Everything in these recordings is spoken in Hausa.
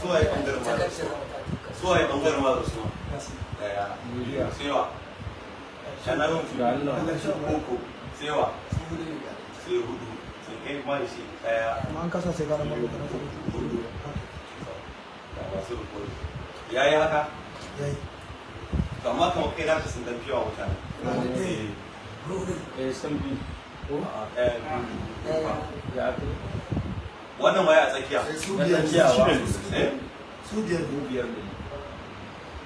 Suwaye bangaren malam? Suwaye bangaren malam Usman? Daya. Sewa. Shanan uku. Sewa. Sai hudu. Sai kai ma shi daya. Amma an kasa sai gara mamu kana hudu. Ga masu rukuni. Ya yi haka? Yayi. To amma kamar kai naka sun dan fiyawa mutane. Eh, sun bi. A'a, ɗaya, biyu, uku. Ya fi. Wannan waye a tsakiya? Su Na biyar. tsakiya ba. Eh? Su biyar. Ku biyar ne.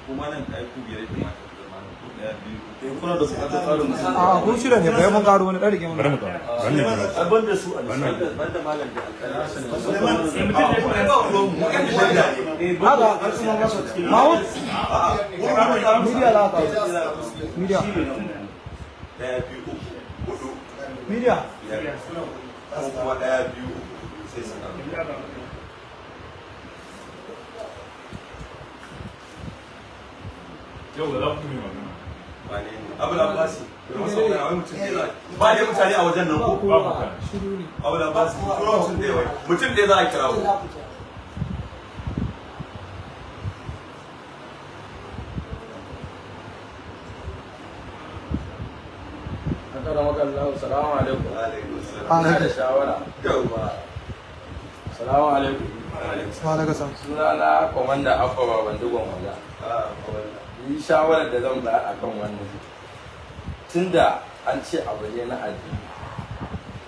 Kuma nan kai ku biyar ya kamata ku zama ku ɗaya, biyu, uku. Eh, kuna da bukatar tsarin mutum. A kun shirya ne bai mun karo wani ɗan rike Bari mana. mu kawo. Wannan ne. Ai, ban da su a Wannan. lissafi. Banda malam da alƙali. Sai mutum ne Ai, ba ruwan mu, yan shaida ne. Haka Mahmud media la ka media Ɗaya, biyu, uku, hudu, media biyar. Ko kuma ɗaya, biyu, uku, hudu, sai su ƙaru. Yau da za ku yi magana. Wane ne? Abul Abbasi. Masa magana, wai mutum ɗaya za a- Ba dai mutane a wajen nan ko? Ba mutane. Shiru ne. Abul Abbasi, turo mutum ɗaya wai. Mutum ɗaya za a kira ku. Akara maka Allah, salamu alaikum. Alaikum salam. Ina da shawara. Yawwa. Salamu alaikum. Alaikum Wa alaikum salam. Sunana Komanda Abba Baban Dugon Wala. salam. Komanda. Yi shawarar da zan bayar akan wannan. Tunda an ce abu ne na addini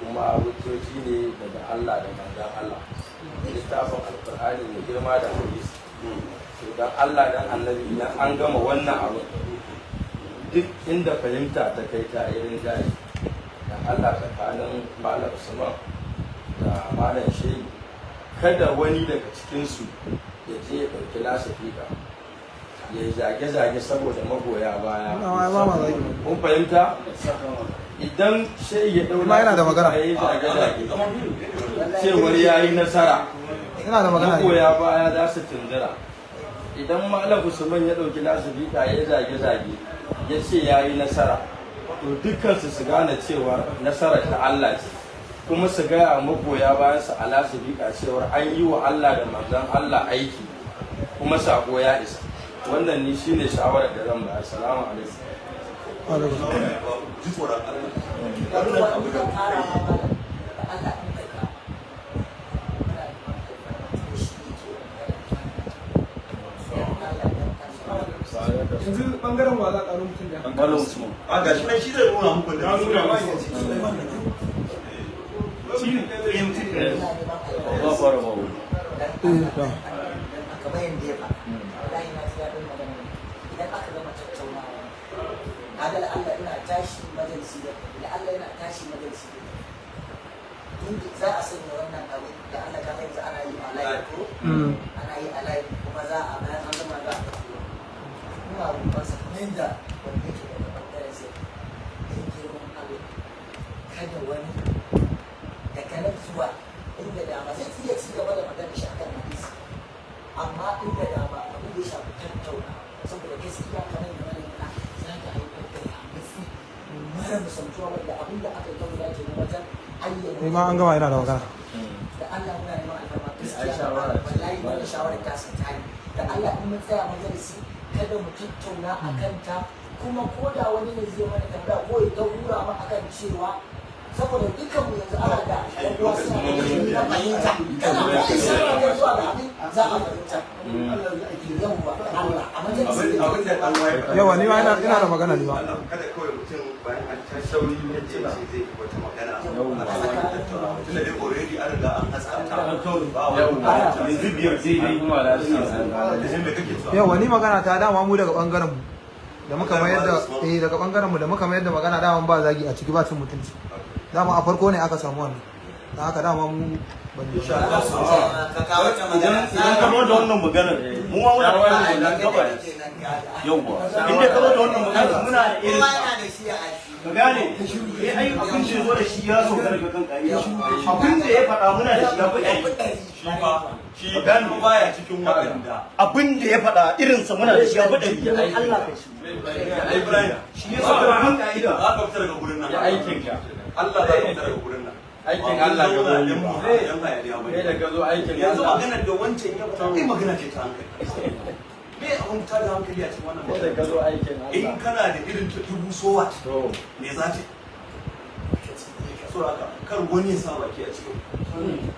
kuma hujjoji ne daga Allah da manzon Allah. Littafin Alkur'ani mai girma da hadisi. To dan Allah dan Annabi idan an gama wannan abu duk inda fahimta ta kai ta irin jari dan Allah tsakanin Malam Usman da Malam Shehu kada wani daga cikinsu ya je ya ɗauki lasafika ya yi zage-zage saboda magoya baya. Ina ma ba ma zagi. Kun fahimta? Idan shehi ya ɗau Ma yana da magana. ya yi zage-zage cewar ya yi nasara, Ina da magana ne. magoya baya za su tunzura. Idan Malam Usman ya ɗauki lasafika ya yi zage-zage ya ce ya yi nasara, to dukkansu su gane cewa nasara ta Allah ce, kuma su gaya magoya bayan su a lasafika cewar an yi wa Allah da manzon Allah aiki kuma sako ya isa. Wannan ni shine shawarar da zan bayar. Assalamu alaikum. Wa alaikum salam. Ji tsoron Allah. Wannan abu da ƙara ma malam, da Allah in bai kama. Muna da alfarma shi yake wannan. Yanzu bangaren wa za a karo mutum da. Malam Usman. A gashi nan shi zai nuna muku da nuna muku. Shi ne eh, mutum ɗaya. Ba fara ba wuri. Eh, to. Kamar yadda ya faɗa, wallahi na ji daɗin magana nan. Idan aka gama tattaunawa, kaga la'alla ina tashi majalisi da la'alla ina tashi majalisi da duk za a sanya wannan abu da Allah ka yanzu ana yi a live ko ana yi a live kuma za a bayan an gama za a tafi. Ina roƙon sa kamar yadda wanda yake daga ɓangaren sai dan girman Allah kada wani daga nan zuwa inda dama zai iya ci gaba da magana shi akan hadisi, amma inda dama abin da ya shafi tattauna, saboda gaskiya kamar yadda malam ya faɗa za ta haifar da yamutsi mara misaltuwa wanda abin da aka yi ta guda ke na wajen ayyana. Ni ma an gama ina da magana. Da Allah muna neman alfarma Ai, gaskiya, shawara ce. wallahi wannan shawarar ta san ta yi da Allah in mun tsaya majalisi kada mu tattauna a kanta, kuma ko da wani ne zai mana tambaya ko ya ta hura mu akan cewa saboda dukkan mu yanzu ana da yan uwa suna da ilimi na fahimta, kana ko ishara ne zuwa ga abin za a fahimta. Yawwa, Allah a majalisi Abin da ɗan waye faɗa. Yawa ni ma ina da magana ni ma. Allah kada kawai mutum bayan an tashi sauri ya ce shi zai yi wata magana a cikin tattaunawa. Tunda dai already an riga an haska ta. Ba wani Yanzu biyar daidai. Al'umma za su yi Da shi me kake so? Yawa ni magana ta dama mu daga bangaren mu da muka mayar da eh daga bangaren mu da muka mayar da magana dama ba zagi a ciki ba cin mutunci. Dama a farko ne aka samu wannan. Dan haka dama mu ban Insha Allah. ka kawo ta magana. Idan ka zo da wannan maganar, mu ma muna da wannan gaba. Yawwa. In dai ka zo da wannan maganar, muna da irin Kowa yana da shi a aji. Ka gane, eh ai abin da ya zo da shi ya sauka daga kan ƙa'ida. Abin da ya faɗa muna da shi ya fi ɗari. Shi fa shi gano baya cikin waɗanda. Abin da ya faɗa irinsa muna da shi ya fi ɗari. Allah ka shi. Ibrahim Shi ya sauka daga kan ƙa'ida. za ka fita daga gurin nan. Ya aikin ka. Allah za ka fita daga gurin nan. Aikin Allah ka zo yi ba. Yan hayaniya ba. Kai da ka zo aikin Yanzu Allah. maganar da wancan ya faɗa ai magana ce ta hankali. Me abun tada hankali a cikin wannan Kai da magana? ka zo aikin Allah. In kana da irin ta dubu sowa To. me za ta yi? So haka kar wani ya sa baki a cikin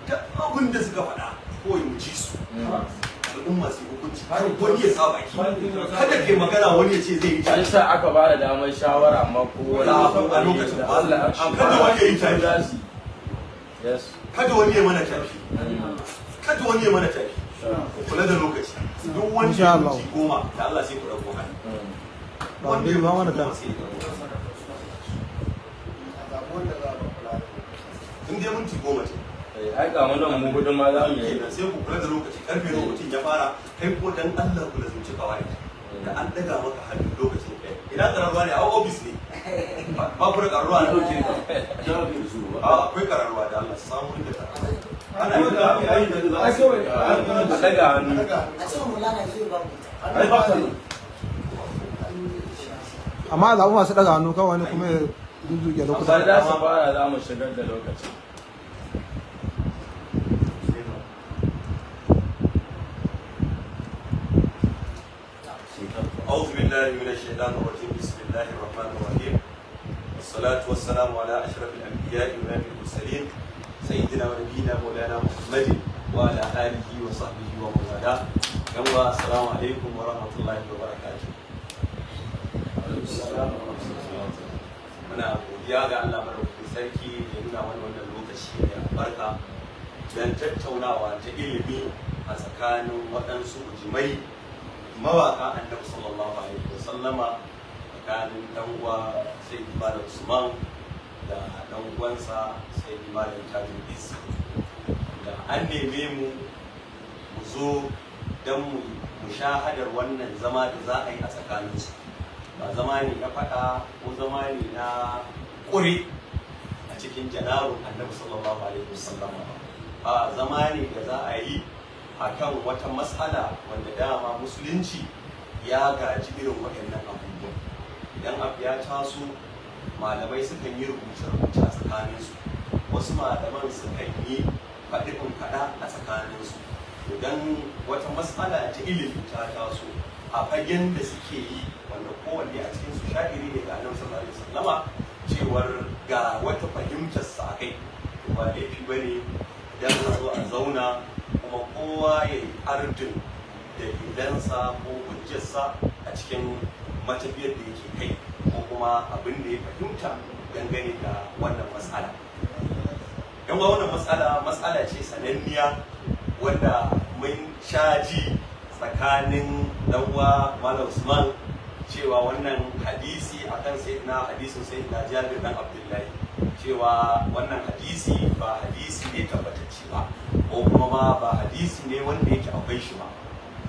duk abin da suka faɗa kawai mu ji su. Al'umma su yi hukunci, kar wani ya sa baki, kada ke magana wani ya ce zai yi An sa aka ba da damar shawara amma ko wani A lokacin da ba. Allah an Kada wani ya yi tafi. za su yi. Yes. Kada wani ya mana tafi, kada wani ya mana tafi. Ku kula da lokaci, duk wanda Insha ya Allah. minti 10 da Allah sai ku ɗauko hannu. Ba Wanda ya ba mana minti ta. 10 sai ya ɗauko hannu. In dai minti 10 ce. Eh, ai ga mu nan mu gudun ma za mu yi. Kenan sai ku kula da lokaci, karfe lokacin ya fara. Kai ko dan Allah ku lazumci kawai da an daga maka hannu lokacin kai. Ina kararruwa ne a office ne ba ku da kararruwa ne? A akwai kararruwa da Allah samu inda kararruwa ana yi da A daga hannu. A ce mulana zai ba mu ita. Amma a zaɓi masu ɗaga hannu kawai wani kuma ya zuzuge Amma lokuta. za su fara za mu shigar da lokaci. أعوذ بالله من الشيطان الرجيم، بسم الله الرحمن الرحيم، والصلاة والسلام على أشرف الأنبياء وإمام المرسلين، سيدنا ونبينا مولانا محمد وعلى آله وصحبه ومن والاه. يوم السلام عليكم ورحمة الله وبركاته. Muna godiya ga Allah madaukakin sarki da ya nuna mana wannan lokaci mai albarka don tattaunawa ta ilimi a tsakanin waɗansu ujimai mawaka annabi sallallahu alaihi wasallama, tsakanin dan uwa sai Malam Usman da dan uwansa sai Malam Tajul Izzi. Da an neme mu mu zo don mu mushahadar wannan zama da za a yi a tsakaninsu, ba zama ne na faɗa ko zama ne na ƙure a cikin janarun annabi sallallahu alaihi wasallama ba, a zama ne da za a yi akan wata matsala wanda dama musulunci ya gaji irin waɗannan abubuwan. Idan abu ya taso, malamai sukan yi rubuce-rubuce a tsakaninsu, wasu malaman sukan yi faɗi in faɗa a tsakaninsu. Idan wata matsala ta ilimi ta taso a fagen da suke yi, wanda kowanne a cikin su sha'iri ne ga annabi sallallahu alaihi wasallama, cewar ga wata fahimtar sa kai, to ba laifi bane dan a zo a zauna kuma kowa ya yi ardin dalilansa ko hujjarsa a cikin matafiyar da yake kai ko kuma abin da ya fahimta dangane da wannan matsala. Yan uwa, wannan matsala matsala ce sananniya wanda mun sha ji tsakanin dan uwa Malam Usman cewa wannan hadisi akan sayyidina, hadisin sayyidina Jabir dan Abdullahi, cewa wannan hadisi ba hadisi ne tabbatacce ba, ko kuma ma ba hadisi ne wanda yake akwai shi ba.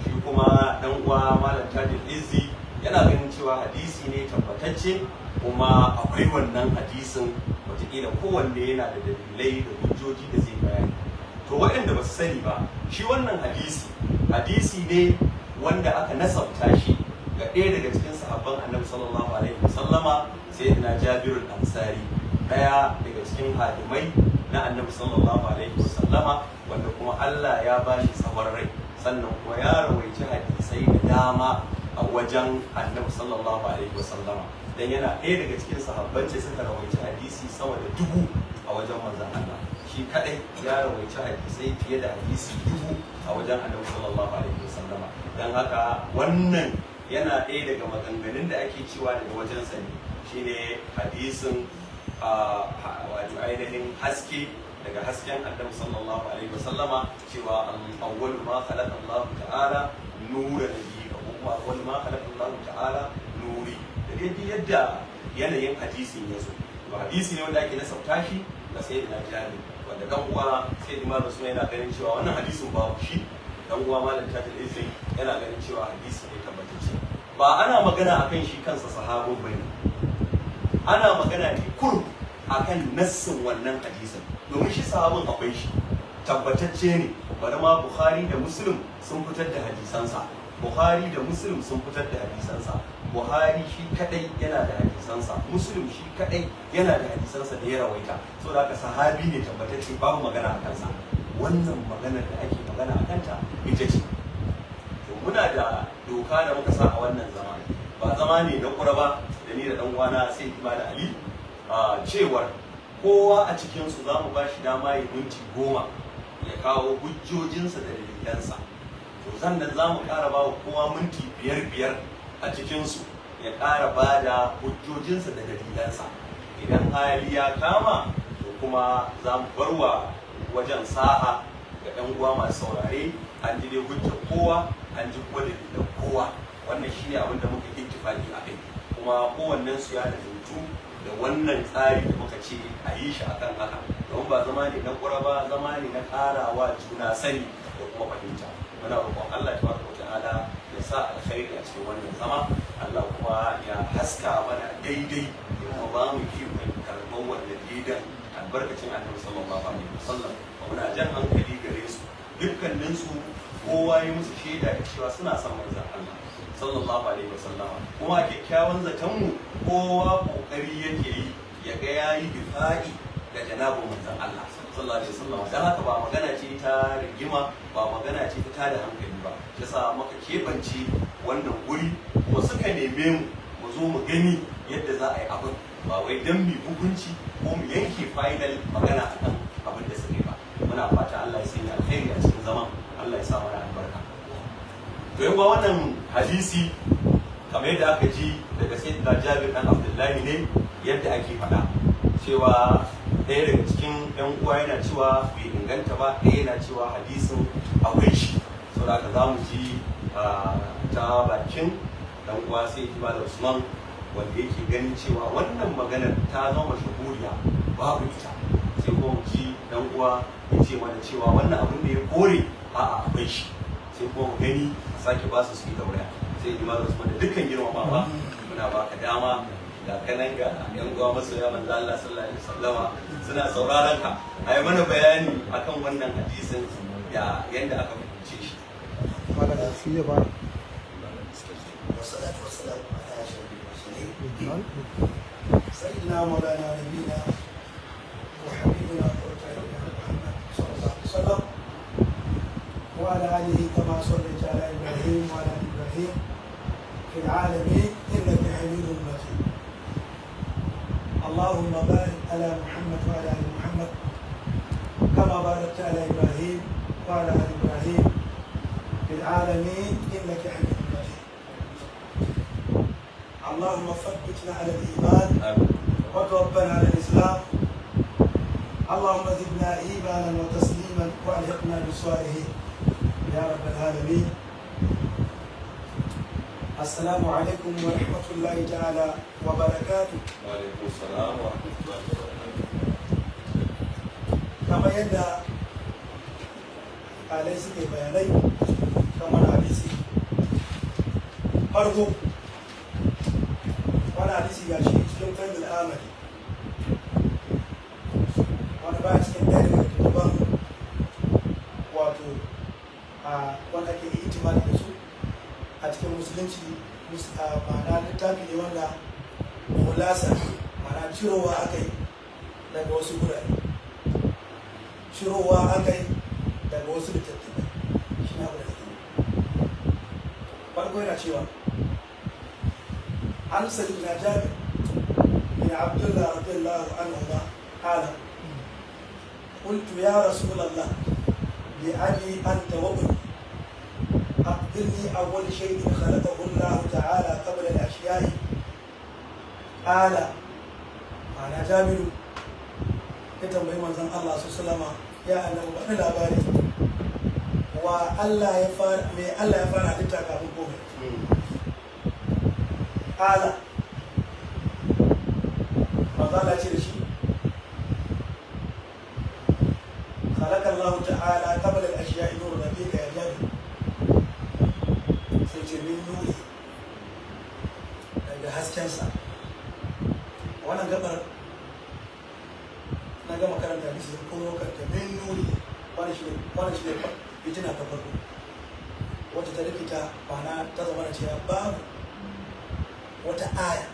Shi kuma dan uwa Malam Tajul Izzi yana ganin cewa hadisi ne tabbatacce kuma akwai wannan hadisin. Wataƙila kowanne yana da dalilai da hujjoji da zai bayani. To waɗanda ba su sani ba, shi wannan hadisi hadisi ne wanda aka nasabta shi ga ɗaya daga cikin sahabban annabi sallallahu alaihi wasallama, sayyidina Jabir al-Ansari, ɗaya daga cikin hadimai na annabi sallallahu alaihi wasallama, wanda kuma Allah ya bashi tsawon rai, sannan kuma ya rawaici hadisai da dama a wajen annabi sallallahu alaihi wasallama, dan yana ɗaya daga cikin sahabban da suka rawaici hadisi sama da 1000 a wajen manzon Allah. Shi kadai ya rawaici hadisai fiye da hadisi 1000 a wajen annabi sallallahu alaihi wasallama. Dan haka wannan yana ɗaya daga maganganun da ake cewa daga wajensa ne, shine hadisin wato ainihin haske daga hasken annabi sallallahu alaihi wasallama, cewa awwalu ma khalaqa Allah ta'ala nura nabiyyi, ko kuma awwalu ma khalaqa Allah ta'ala nuri, da dai yadda yanayin hadisin ya zo. To hadisi ne wanda ake nasabta shi ga sayyidina Jabir, wanda dan uwa sayyidina Malam Usman yana ganin cewa wannan hadisin babu shi, dan uwa Malam Tajul Izzi yana ganin cewa hadisi ne tabbatacce. Ba ana magana akan shi kansa sahabin bane, ana magana ne kurum akan nassin wannan hadisin, domin shi sahabin akwai shi tabbatacce ne. Bari ma Bukhari da Muslim sun fitar da hadisansa, Bukhari da Muslim sun fitar da hadisansa. Buhari shi kadai yana da hadisansa, Muslim shi kadai yana da hadisansa da ya rawaita. Saboda haka sahabi ne tabbatacce, babu magana a kansa. Wannan maganar da ake magana a kanta ita ce. To muna da doka da muka sa a wannan zama, ba zama ne na kura ba, da ni da dan uwana sai da Ali, cewar kowa a cikinsu za mu ba shi dama ya minti 10 ya kawo hujjojinsa da dalilansa. To sannan za mu ƙara ba wa kowa minti 5-5 a cikinsu ya ƙara ba da hujjojinsa da dalilansa. Idan hali ya kama, to kuma za mu bar wa wajen sa'a ga 'yan uwa masu saurare. An ji dai hujjar kowa, an ji kuma dalilan kowa. Wannan shine abin da muka ittifaki a kai, kuma kowannensu ya lazimtu da wannan tsari da muka ce a yi shi akan haka, domin ba zama ne na ƙura ba, zama ne na ƙarawa juna sani da kuma fahimta. Muna roƙon Allah tabaraka wa ta'ala ya sa alkhairi a cikin wannan zama, Allah kuma ya haska mana daidai ya kuma ba mu ikon karɓar wannan daidan albarkacin Annabi sallallahu alaihi wasallam. Muna jan hankali gare su dukkaninsu, kowa ya musu shaida da cewa suna son manzon Allah sallallahu alaihi wasallam, kuma kyakkyawan zaton mu kowa kokari yake yi ya ga yayi difa'i da janabin manzon Allah sallallahu alaihi wasallam. Dan haka ba magana ce ta rigima, ba magana ce ta tada hankali ba. Yasa muka keɓance wannan guri, kuma suka neme mu mu zo mu gani yadda za a yi abin, ba wai dan mu hukunci ko mu yanke final magana akan abin da suka yi ba. Muna fata Allah ya sanya alkhairi a cikin zaman, Allah ya sa mana albarka. To yan wannan hadisi kamar yadda aka ji daga Sayyidina Jabir dan Abdullahi ne, yadda ake faɗa cewa ɗaya daga cikin yan uwa yana cewa bai inganta ba, ɗaya yana cewa hadisin akwai shi. Saboda haka za mu ji ta bakin dan uwa sai Malam Usman, wanda yake ganin cewa wannan maganar ta zama mashahuriya babu ita. Sai kuma mu ji dan uwa ya ce mana cewa wannan abin da ya kore a'a akwai shi. Sai kuma mu gani a sake ba su su yi dauraya. Sai Malam Usman, da dukkan girmamawa muna baka dama, ga kanan ga yan uwa masoya manzo Allah sallallahu alaihi wasallama suna sauraron ka, ayi mana bayani akan wannan hadisin da yanda aka fahimce shi. Malam shi ya fara. والصلاة والسلام على أشرف المرسلين سيدنا مولانا نبينا وحبيبنا قرة عيننا محمد صلى الله عليه وسلم وعلى آله كما صليت على إبراهيم وعلى آل إبراهيم في العالمين إنك حميد مجيد. اللهم بارك على محمد وعلى آل محمد كما باركت على إبراهيم وعلى آل إبراهيم في العالمين إنك حميد مجيد. اللهم ثبتنا على الإيمان وتوفنا على الإسلام. اللهم زدنا إيمانا وتسليما وألحقنا بالصالحين يا رب العالمين. السلام عليكم ورحمة الله تعالى وبركاته. وعليكم السلام ورحمة الله وبركاته. كما يدعى alai suke bayanai kan wani hadisi. Farko wani hadisi ga shi cikin Faidul Amali, wani baya cikin ɗaya daga littattafan wato a wanda ake itimadi da su a cikin musulunci, ma'ana littafi ne wanda mulasa, ma'ana cirowa aka yi daga wasu gurare, cirowa aka yi daga wasu littattafai. Shi na abu da nake. Farko yana cewa an sayyidina Jabir bin Abdullah radiyallahu anhu qala qultu ya Rasulullah bi abi anta wa ummi أخبرني أول شيء خلقه الله تعالى قبل الأشياء. قال معنى جابر ya tambayi manzon Allah su salama ya annabi bani labari wa Allah ya fara, me Allah ya fara halitta kafin komai. Qala, manzon Allah ce da shi khalaqa Allah ta'ala qabla al-ashya'i nur rabbika ya Jabir. Sai ce min nuri, daga haskensa. Wannan gabar na gama karanta hadisi da kuma karanta min nuri, wani shi ne fitina ta farko wacce ta rikita, ma'ana ta zama da cewa babu wata aya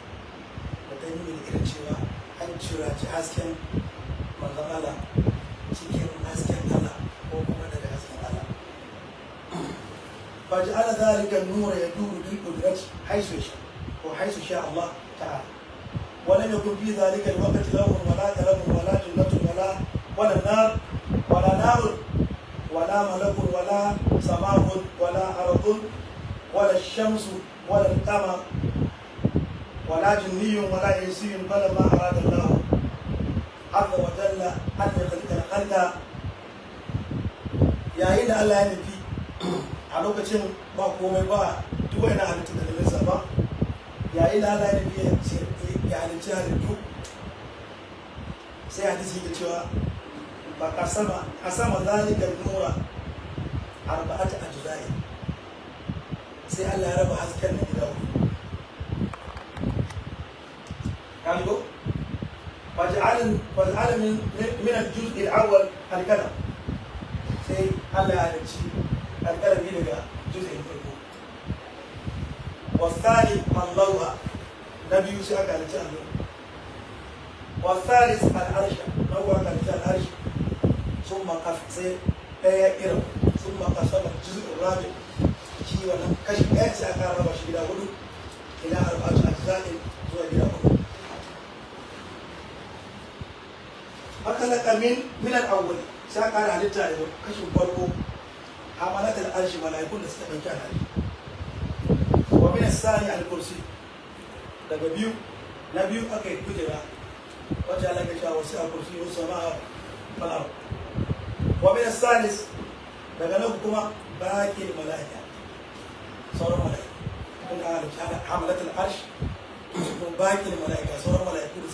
da ta nuna da irin cewa an ciraci hasken manzon Allah cikin hasken Allah ko kuma daga hasken Allah. فجعل ذلك النور يدور بالقدرة حيث يشاء وحيث شاء الله تعالى، ولم يكن في ذلك الوقت لوح ولا قلم ولا جنة ولا نار ولا نار ولا ملك ولا سماء ولا أرض ولا الشمس ولا القمر ولا جني ولا إنسي، بل ما أراد الله عز وجل أن يخلق الخلق. yayin da Allah ya nufi a lokacin ba komai ba duk wani halittu da nesa ba, yayin da Allah ya nufi ya halicci halittu, sai hadisi yake cewa ba kasama kasama zalika nura arba'ata ajza'i, sai Allah ya raba hasken na gida hudu. Kan go faj'al min al-juz' al-awwal al-kalam, sai Allah ya halicci alƙalami daga juz'in farko. Wasani al-lawha, na biyu sai aka halicci allo. Wasalis al-arsha, na uku aka halicci al-arshi. Summa sai ɗaya ya kira, summa qasama juz'ur rabi, shi wannan kashi ɗaya sai aka raba shi gida hudu, ila arba'atu ajza'in, zuwa gida hudu. Fakalaka min al-awwal, sai aka halitta daga kashin farko hamalat al-arshi, malaikun da suka dauki al-arshi. Wa min as-sani al-kursi, daga biyu na biyu aka yi kujera wacce Allah ya cewa wasu al-kursi wa sama'a wal ard. Wa min as-salis, daga nan kuma baqi al-malaika, sauran malaiku kun halitta hamalat al-arsh, kuma baqi al-malaika, sauran malaiku da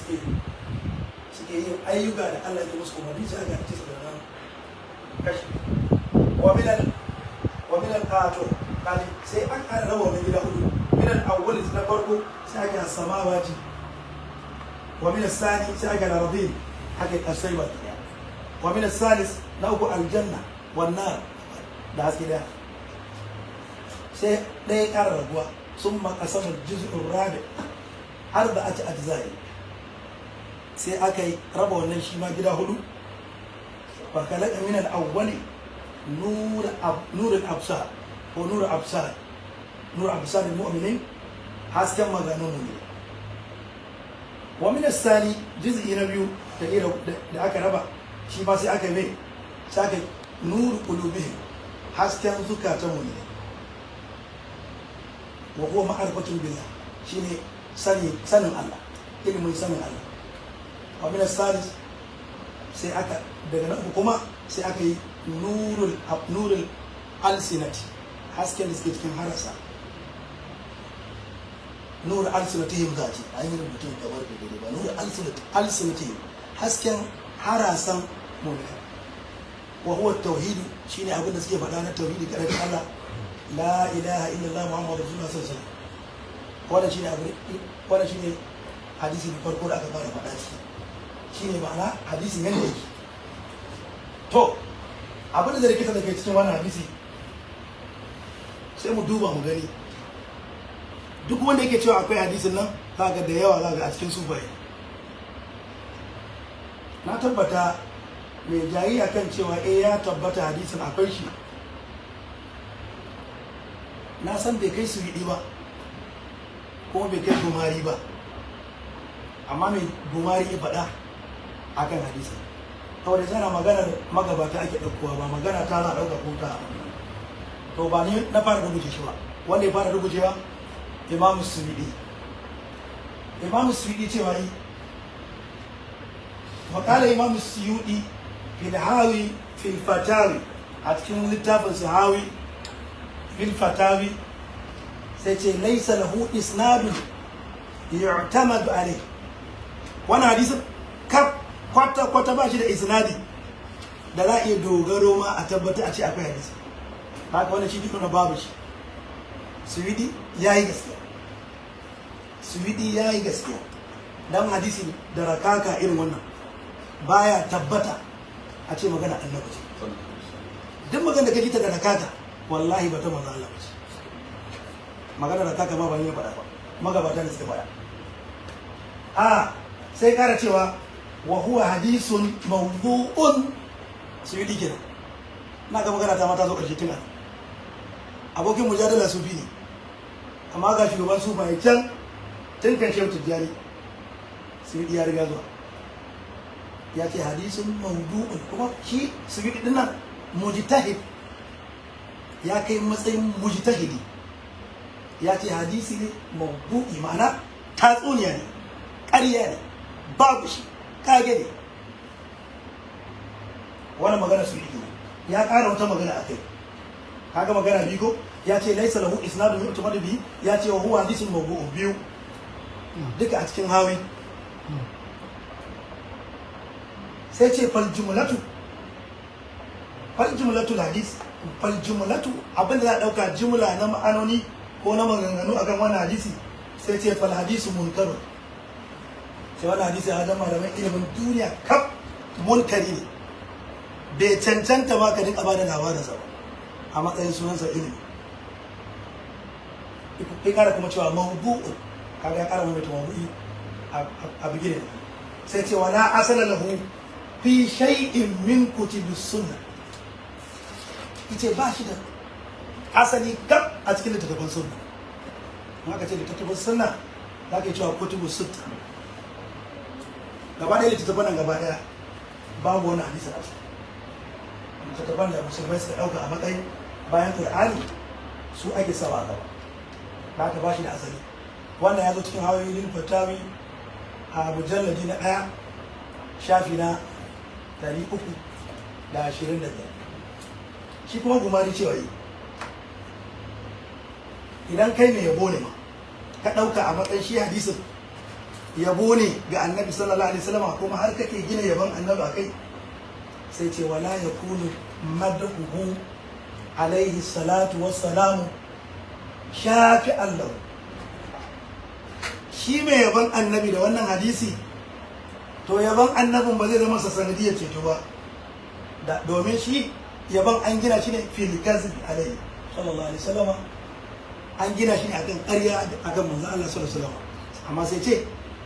suke yin ayyuka da Allah ya musu umarni, sai aka ce su da nan kashi. Wa min al-ato kaji sai an ƙara raba wannan gida hudu. Min al-awwal na farko sai aka samawati, wa min al-thani sai aka al-ardin, haka kasai ba ɗaya. Wa min al-thalis na uku aljanna wan nar da haske daya, sai ɗaya ƙara raguwa. Summa qasama al-juz'u ar-rabi arba'ati ajza'i, sai aka yi raba wannan shi ma gida hudu. Fa khalaqa min al-awwali nur al-absar ko nur absar, nur absar al-mu'minin, hasken maganin mu'mini. Wa min as-sani juz'i na biyu da aka raba shi ma sai aka mai sai aka nur qulubihim, hasken zukatan mu'mini. Wa huwa ma'rifatun billah, shine sanin Allah, ilimin sanin Allah. Wa min as-salis sai aka daga nan kuma sai aka yi nurul alsinati, hasken da suke cikin harasa, nur alsinatihim zati, an yi rubutun kamar da dai ba, nur alsinatihim, hasken harasan mu'mini. Wa huwa tauhid, shine abin da suke faɗa na tauhidi kada Allah, la ilaha illallah muhammadur rasulullah sallallahu alaihi wasallam. Wannan shine abu, wannan shine hadisi na farko da aka fara faɗa shi, shine ma'ana hadisin yanda yake. To abin da rikita da ke cikin wannan hadisi sai mu duba mu gani. Duk wanda yake cewa akwai hadisin nan za ga da yawa za ga a cikin sufaye. Na tabbata mai jayi akan cewa eh ya tabbata hadisin akwai shi, na san bai kai Suwidi ba kuma bai kai Gumari ba, amma mai Gumari ya faɗa akan hadisin. Kawai tana maganar magabata ake ɗaukowa, ba magana ta za a ɗauka ko ta. To ba ni na fara rubuce shi ba, wanda ya fara rubucewa Imam Suwidi. Imam Suwidi cewa yi وقال Imam Suyudi fil hawi fil fatawi, a cikin littafin sahawi fil fatawi sai ce laisa lahu isnadun yu'tamadu alayh. Wannan hadisin kaf kwata kwata ba shi da isnadi da za a iya dogaro ma a tabbata a ce akwai hadisi. Haka wannan shi duk na babu shi. Suwidi yayi gaskiya, Suwidi yayi gaskiya. Dan hadisi da rakaka irin wannan baya tabbata a ce magana annabi ce. Duk magana da kaji ta da rakaka wallahi ba ta manzo Allah ba ce. Magana rakaka ma ba ni ya faɗa ba. Magabata da suka baya. A sai kara cewa wa huwa hadisun mawdu'un, Suyudi kenan. Na ga magana ta mata zo karshe tun abokin mujadala sufi ne, amma ga shugaban sufaye can tun kan Shehu Tijjani, Suyudi ya riga zuwa ya ce hadisun mawdu'un. Kuma shi Suyudi din nan mujtahid, ya kai matsayin mujtahidi, ya ce hadisi ne mawdu'i, ma'ana tatsuniya ne, ƙarya ne, babu shi, kage ne. Wannan magana su yi ya ƙara wata magana a kai, kaga magana biyu ko? Ya ce laisa lahu isnadun yu'tamadu bihi, ya ce wa huwa hadisun mawdu'un, biyu duka a cikin Hawi. Sai ce fal jumlatu, fal jumlatu hadis, fal jumlatu, abinda za a dauka jumla na ma'anoni ko na maganganu akan wannan hadisi, sai ce fal hadisu munkaru. Sai wannan hadisi a wajen malaman ilimin duniya kaf munkari ne, bai cancanta ma ka dinka bada labarinsa ba a matsayin sunansa ilimi. Ya kara kuma cewa mawdu'un, kaga ya kara maimaita mawdu'i a bigire. Sai ce wala asala lahu fi shay'in min kutubis sunnah, yace ba shi da asali kaf a cikin littattafan sunna. In aka ce littattafan sunna, za ka yi cewa kutubus sitta gaba ɗaya, littattafan nan gaba ɗaya babu wani hadisi a ciki. Littattafan da musulmai suka ɗauka a matsayin bayan Qur'ani su ake sawa gaba, ba ka ba shi da asali. Wannan ya zo cikin Hawayoyin Fatawi a mujalladi na 1, shafi na 325. Shi kuma Gumari cewa yi idan kai mai yabo ne ma ka ɗauka a matsayin shi hadisin yabo ne ga Annabi sallallahu alaihi wasallam, kuma har kake gina yabon Annabi a kai, sai ce wala yakunu madhuhu alaihi salatu wassalamu shafi Allah. Shi mai yabon Annabi da wannan hadisi, to yabon annabin ba zai zama sa sanadiyar ceto ba, domin shi yabon an gina shi ne fil kazib alaihi sallallahu alaihi wasallama, an gina shi ne akan ƙarya akan manzon Allah sallallahu alaihi wasallama. Amma sai ce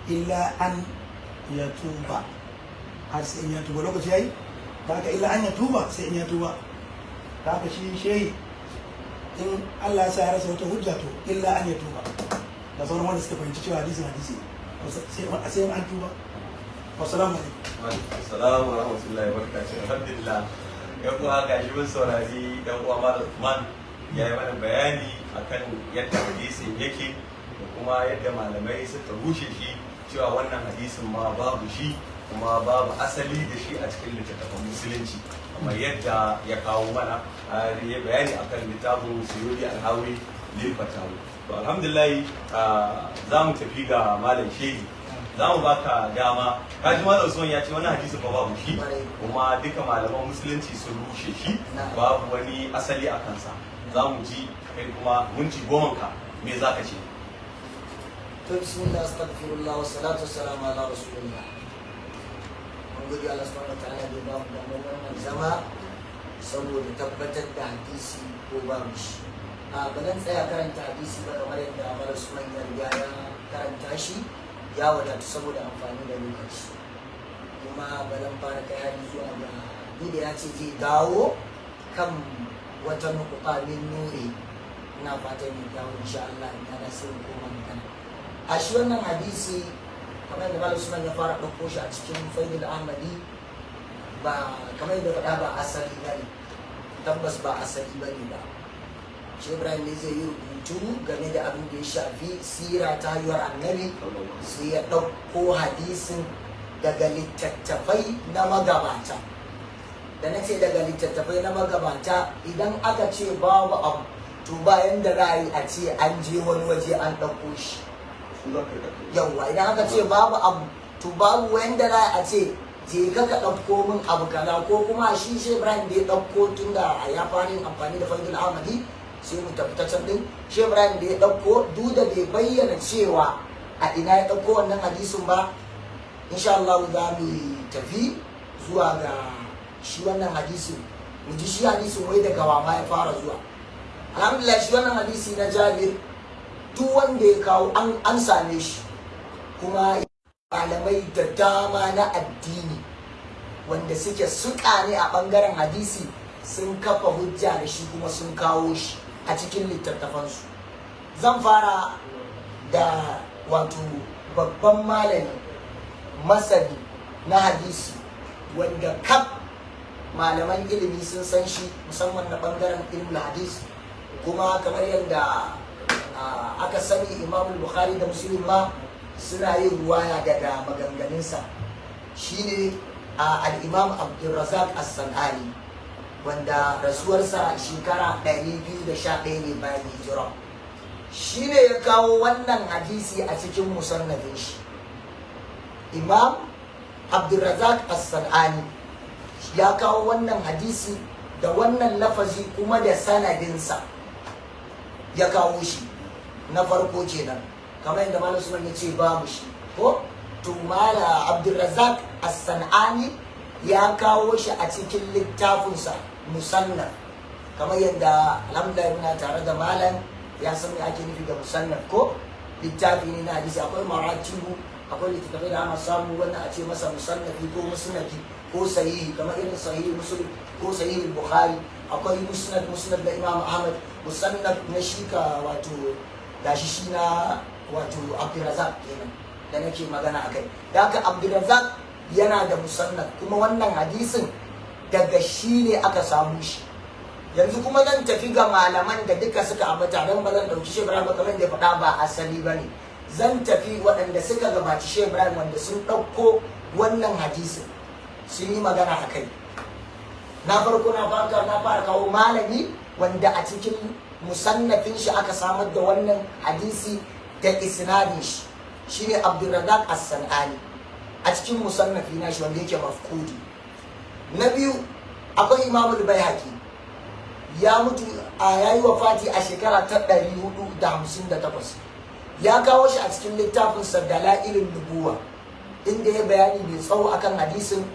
illa an ya tuba, har sai in ya tuba. Lokaci yayi da haka, illa an ya tuba, sai in ya tuba. Da haka shi shehi in Allah ya sa ya rasa wata hujja, to illa an ya tuba da sauran wanda suka fahimci cewa hadisin hadisi sai an tuba. Wassalamu alaikum. Assalamu wa rahmatullahi wa barakatuh. Alhamdulillah. Yan uwa, gashi mun saurari dan uwa Malam Usman ya yi mana bayani akan yadda hadisin yake da kuma yadda malamai suka rushe shi, cewa wannan hadisin ma babu shi kuma babu asali da shi a cikin littattafan musulunci, kamar yadda ya kawo mana har ya bayani akan littafin Suyudi Alhawi lil Fatawi. To alhamdulillah, za mu tafi ga Malam Shehi, za mu baka dama. Kaji Malam Usman ya ce wannan hadisin ba babu shi, kuma duka malaman musulunci sun rushe shi, babu wani asali a kansa. Za mu ji kai kuma minti goman ka, me za ka ce? To bismillah, astaghfirullah, wa salatu wassalamu ala rasulillah. Mun gode Allah subhanahu wa ta'ala da ya ba mu damar wannan zama saboda tabbatar da hadisi ko babu shi. A ba zan tsaya karanta hadisi ba, kamar yadda Malam Usman ya riga ya karanta shi, ya wadatu saboda amfani da lokaci. Kuma ba zan fara kai hari zuwa ga duk da ya ce zai dawo kan wata nukuta min nuri, ina fatan ya dawo insha Allah in yana sai mu koma magana a shi wannan hadisi. Kamar yadda Malam Usman ya fara ɗauko shi a cikin Faidul Ahmadi, ba kamar yadda faɗa ba asali ba ne, tabbas ba asali ba ne ba. Shi Ibrahim ne zai yi rubutu game da abin da ya shafi sira ta haihuwar Annabi, sai ya ɗauko hadisin daga littattafai na magabata. Da na ce daga littattafai na magabata, idan aka ce babu abu, to bayan da ra'ayi a ce an je wani waje an ɗauko shi. Yawwa, idan aka ce babu abu, to babu wanda ra'ayi a ce je ka ka ɗauko min abu kaza. Ko kuma shi shi Ibrahim da ya ɗauko, tun da ya fara yin amfani da Faidul Ahmadi, sai mu tafi ta can ɗin. Shi Ibrahim da ya ɗauko, duk da bai bayyana cewa a ina ya ɗauko wannan hadisin ba, insha Allah za mu tafi zuwa ga shi wannan hadisin, mu ji shi hadisin wai daga wa ma ya fara zuwa. Alhamdulillah, shi wannan hadisi na Jabir Duk wanda ya kawo an same shi, kuma malamai da dama na addini wanda suke suka ne a bangaren hadisi sun kafa hujja da shi kuma sun kawo shi a cikin littattafansu. Zan fara da wato babban malami masani na hadisi wanda kaf malaman ilimi sun san shi, musamman na bangaren ilmul hadis. Kuma kamar yadda aka sani, Imam Bukhari da Muslim ma suna yin ruwaya daga maganganunsa, shine al-Imam Abdulrazak As-Sanani, wanda rasuwarsa shekara 211 ne bayan hijira. Shine ya kawo wannan hadisi a cikin musannafin shi. Imam Abdulrazak As-Sanani ya kawo wannan hadisi da wannan lafazi kuma da sanadinsa ya kawo shi. Na farko kenan, kamar yadda Malam Usman ya ce babu shi ko, to Malam Abdulrazak As-Sanani ya kawo shi a cikin littafinsa Musannaf. Kamar yadda alhamdulillah muna tare da malam, ya san me ake nufi da musannaf ko, littafi ne na hadisi. Akwai maratibu, akwai littattafai da ana samu wannan a ce masa musannafi ko musnadi ko sahihi, kamar irin Sahihi Muslim ko Sahihi Bukhari. Akwai musnad, musnad na Imam Ahmad, musannaf na shi ka wato gashi shi na wato Abdulrazak kenan da nake magana akai. Da haka Abdulrazak yana da musannaf, kuma wannan hadisin daga shi ne aka samu shi. Yanzu kuma zan tafi ga malaman da duka suka ambata, don ba zan ɗauki Shehu Ibrahim ba, kamar da ya faɗa ba asali ba ne. Zan tafi waɗanda suka gabaci Shehu Ibrahim wanda sun ɗauko wannan hadisin sun yi magana a kai. Na farko na fara kawo malami wanda a cikin musannafin shi aka samar da wannan hadisi da isnadin shi, shine Abdulrazak As-Sanani a cikin musannafi na shi wanda yake mafkudi. Na biyu akwai Imam Al-Baihaqi, ya mutu a yayi wafati a shekara ta 458. Ya kawo shi a cikin littafin sa Dalailun Nubuwa, inda ya bayani mai tsawo akan hadisin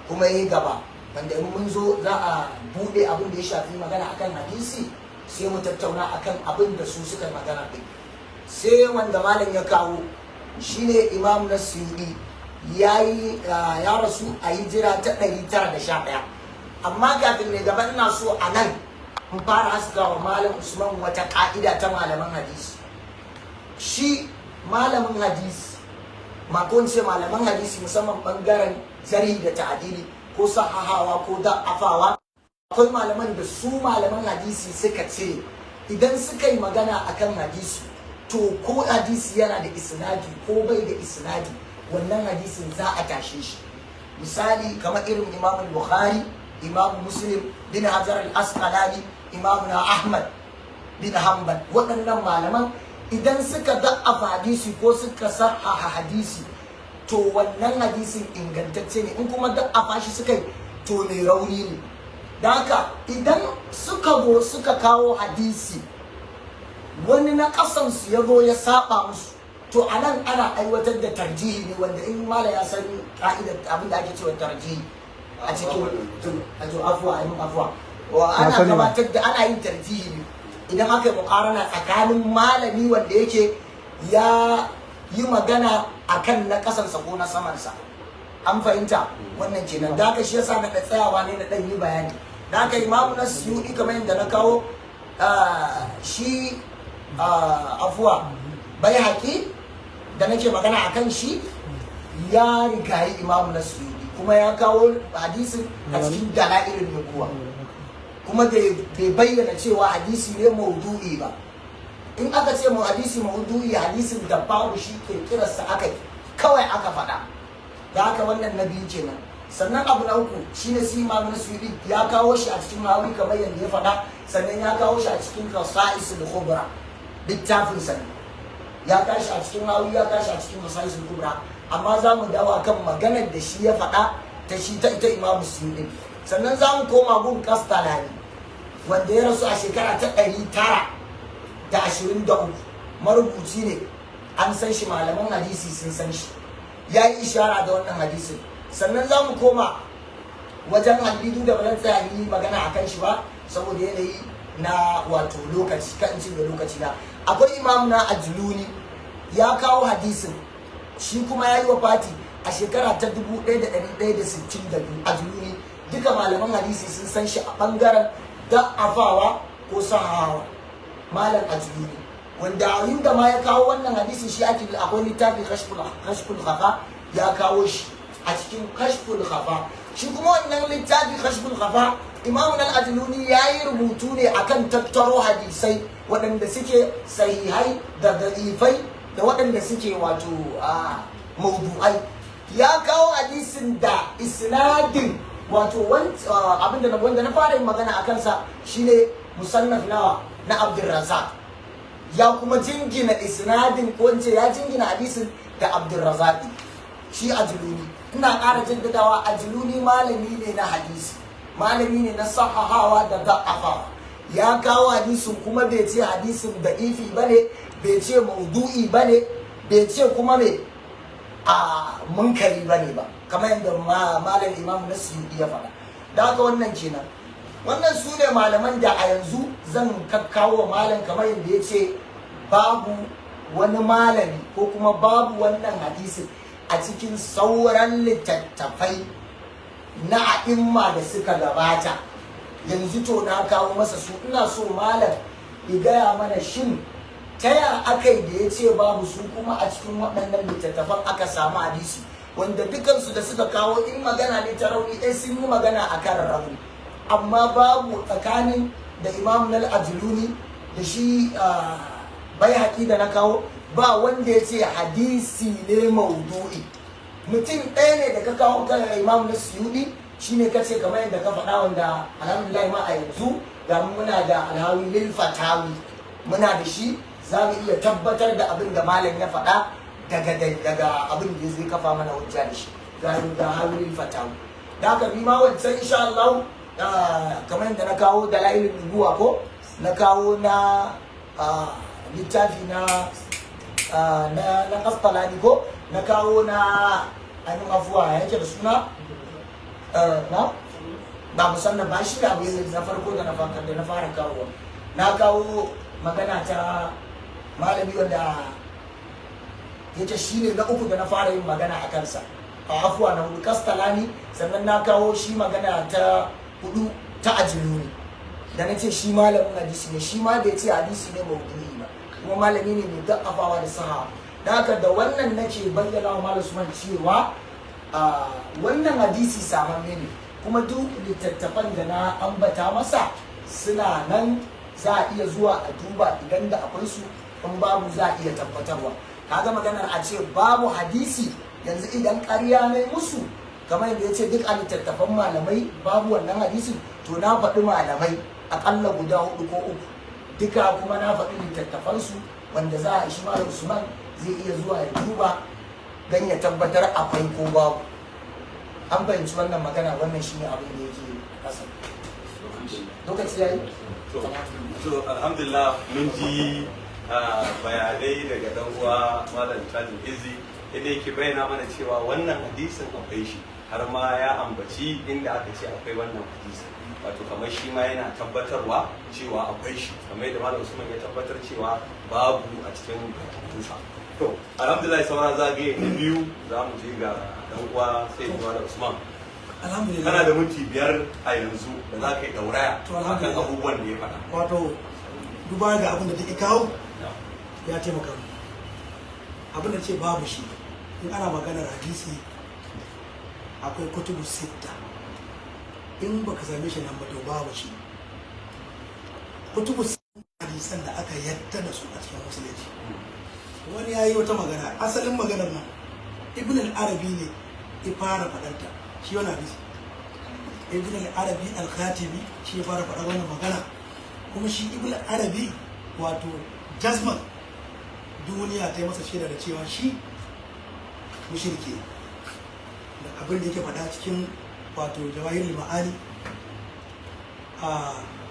kuma yayi gaba, wanda in mun zo za a bude abin da ya shafi magana akan hadisi, sai mu tattauna akan abin da su suka magana din. Sai wanda malam ya kawo shine Imam Nasiri, yayi ya rasu a hijira ta 911. Amma kafin ne gaba ina so a nan in fara haskawa Malam Usman wata ka'ida ta malaman hadisi. Shi malamin hadisi, ma ko ce malaman hadisi musamman bangaren zari da ta'adili ko sahahawa ko da'afawa, akwai malaman da su malaman hadisi suka ce idan suka yi magana akan hadisi, to ko hadisi yana da isnadi ko bai da isnadi, wannan hadisin za a tashe shi. Misali kamar irin Imam Bukhari, Imam Muslim, bin Hajar al-Asqalani, Imam na Ahmad bin Hanbal, waɗannan malaman idan suka da'afa hadisi ko suka sahaha hadisi, to wannan hadisin ingantacce ne. In kuma da'afa shi suka yi, to mai rauni ne. Da haka idan suka zo suka kawo hadisi, wani na ƙasansu ya zo ya saba musu, to a nan ana aiwatar da tarjihi ne, wanda in mala ya san ka'idar abin da ake cewa tarjihi a cikin afuwa, ayi afuwa, wa ana gabatar da ana yin tarjihi ne idan aka yi muƙarana tsakanin malami wanda yake ya yi magana akan na ƙasansa ko na samansa. An fahimta wannan kenan. Da haka shi yasa na da tsayawa ne na ɗan yi bayani. Da haka Imamu na Suyuɗi, kamar yadda na kawo shi, afuwa, bai haƙi da nake magana a kan shi, ya rigayi Imamu na Suyuɗi, kuma ya kawo hadisin a cikin Dalailin Nubuwa, kuma bai bayyana cewa hadisi ne maudu'i ba. In aka ce mu hadisi maudu'i, hadisin da babu shi, kirkirarsa aka yi kawai aka faɗa. Da haka wannan na biyu kenan. Sannan abu na uku shine si Imam Suyuti ya kawo shi a cikin Hawi kamar yadda ya faɗa, sannan ya kawo shi a cikin Qasa'isul Kubra, littafin sa ya kawo shi a cikin Hawi, ya kawo shi a cikin Qasa'isul Kubra. Amma za mu dawo kan maganar da shi ya faɗa ta shi ta ita Imam Suyuti. Sannan za mu koma gun Kastalani, wanda ya rasu a shekara ta 923. Marubuci ne, an san shi, malaman hadisi sun san shi, ya yi ishara da wannan hadisin. Sannan za mu koma wajen hadidu da ba zan tsaya yi magana a kan shi ba saboda yanayi na wato lokaci kan cin da lokaci na. Akwai imam na Ajluni ya kawo hadisin, shi kuma ya yi wa fati a shekara ta 1162. Ajluni duka malaman hadisi sun san shi a bangaren da'afawa ko sahawa, malam Ajluni, wanda inda ma ya kawo wannan hadisi shi ake akwai littafi Kashful Khafa, ya kawo shi a cikin Kashful Khafa. Shi kuma wannan littafi Kashful Khafa, Imam al-Ajluni ya yi rubutu ne akan tattaro hadisai waɗanda suke sahihai da da'ifai da waɗanda suke wato mawdu'ai. Ya kawo hadisin da isnadin wato abinda wanda na fara yin magana a kansa shine musannaf nawa na Abdurrazzaq, ya kuma jingina isnadin ko in ce ya jingina hadisin da Abdurrazzaq. Shi Ajluni, ina ƙara jaddadawa, Ajluni malami ne na hadisi, malami ne na sahahawa da da'afawa. Ya kawo hadisin kuma bai ce hadisin da'ifi bane, bai ce maudu'i bane, bai ce kuma me a munkari bane ba, kamar yadda malam Imam Nasiyudi ya faɗa. Da haka wannan kenan. Wannan su ne malaman da a yanzu zan kakkawo malam, kamar yadda ya ce babu wani malami ko kuma babu wannan hadisin a cikin sauran littattafai na a'imma da suka gabata. Yanzu to na kawo masa su, ina so malam ya gaya mana shin ta ya aka yi da ya ce babu su kuma a cikin waɗannan littattafan aka samu hadisi, wanda dukansu da suka kawo in magana ne ta rauni ɗaya sun yi magana a kan rauni, amma babu tsakanin da Imam al-Ajluni da shi Baihaqi da na kawo ba wanda ya ce hadisi ne maudu'i. Mutum ɗaya ne da ka kawo kan Imam Suyudi, shine ka ce kamar yadda ka faɗa, wanda alhamdulillah ma a yanzu ga muna da Alhawi lil Fatawi, muna da shi, za mu iya tabbatar da abin da malam ya faɗa daga abin da zai kafa mana hujja da shi, ga Hawi lil Fatawi. Da haka ni ma wancan insha Allah kamar yadda na kawo Dalailun Nubuwa ko na kawo na littafi na na Kastalani ko na kawo na ainihin afuwa yake da suna na ba musamman ba shi abu yanzu na farko da na fara kawo, na kawo magana ta malami wanda yake shi ne na uku da na fara yin magana a kansa, a afuwa na hudu Kastalani, sannan na kawo shi magana ta hudu ta Ajluni da na ce shi malamin hadisi ne, shi ma bai ce hadisi ne maudu'i ba, kuma malami ne mai da'afawa da saha. Da haka da wannan nake bayyana wa Malam Usman cewa wannan hadisi samamme ne, kuma duk littattafan da na ambata masa suna nan, za a iya zuwa a duba idan da akwai su, in babu za a iya tabbatarwa. Kaga maganar a ce babu hadisi yanzu idan ƙarya ne musu, kamar yadda ya ce duk a littattafan malamai babu wannan hadisin, to na faɗi malamai aƙalla guda hudu ko uku, duka kuma na faɗi littattafansu wanda za a shi Malam Usman zai iya zuwa ya duba don ya tabbatar akwai ko babu. An fahimci wannan magana, wannan shine abin da yake kasa. Lokaci yayi? To alhamdulillah mun ji bayanai daga dan uwa Malam Tajin Izzi inda yake bayyana mana cewa wannan hadisin akwai shi, har ma ya ambaci inda aka ce akwai wannan hadisi, wato kamar shi ma yana tabbatarwa cewa akwai shi, kamar yadda Malam Usman ya tabbatar cewa babu a cikin karatunsa. To alhamdulillah sauran zagaye na biyu za mu je ga dan uwa sai Malam Usman. Alhamdulillah. Kana da minti 5 a yanzu da za ka yi dauraya akan abubuwan da ya faɗa. Wato duba ga abin da take kawo ya taimaka mu. Abin da ce babu shi, in ana maganar hadisi akwai kutubu sitta, in baka same shi nan ba to babu shi. Kutubu sitta hadisan da aka yadda da su a cikin musulunci. Wani ya yi wata magana, asalin maganar nan Ibn al-Arabi ne ya fara faɗarta, shi wani hadisi Ibn al-Arabi al-Khatibi shi ya fara faɗar wannan magana. Kuma shi Ibn al-Arabi wato jazman duniya ta yi masa shaida da cewa shi mushriki da abin da yake faɗa cikin wato Jawahirul Ma'ani,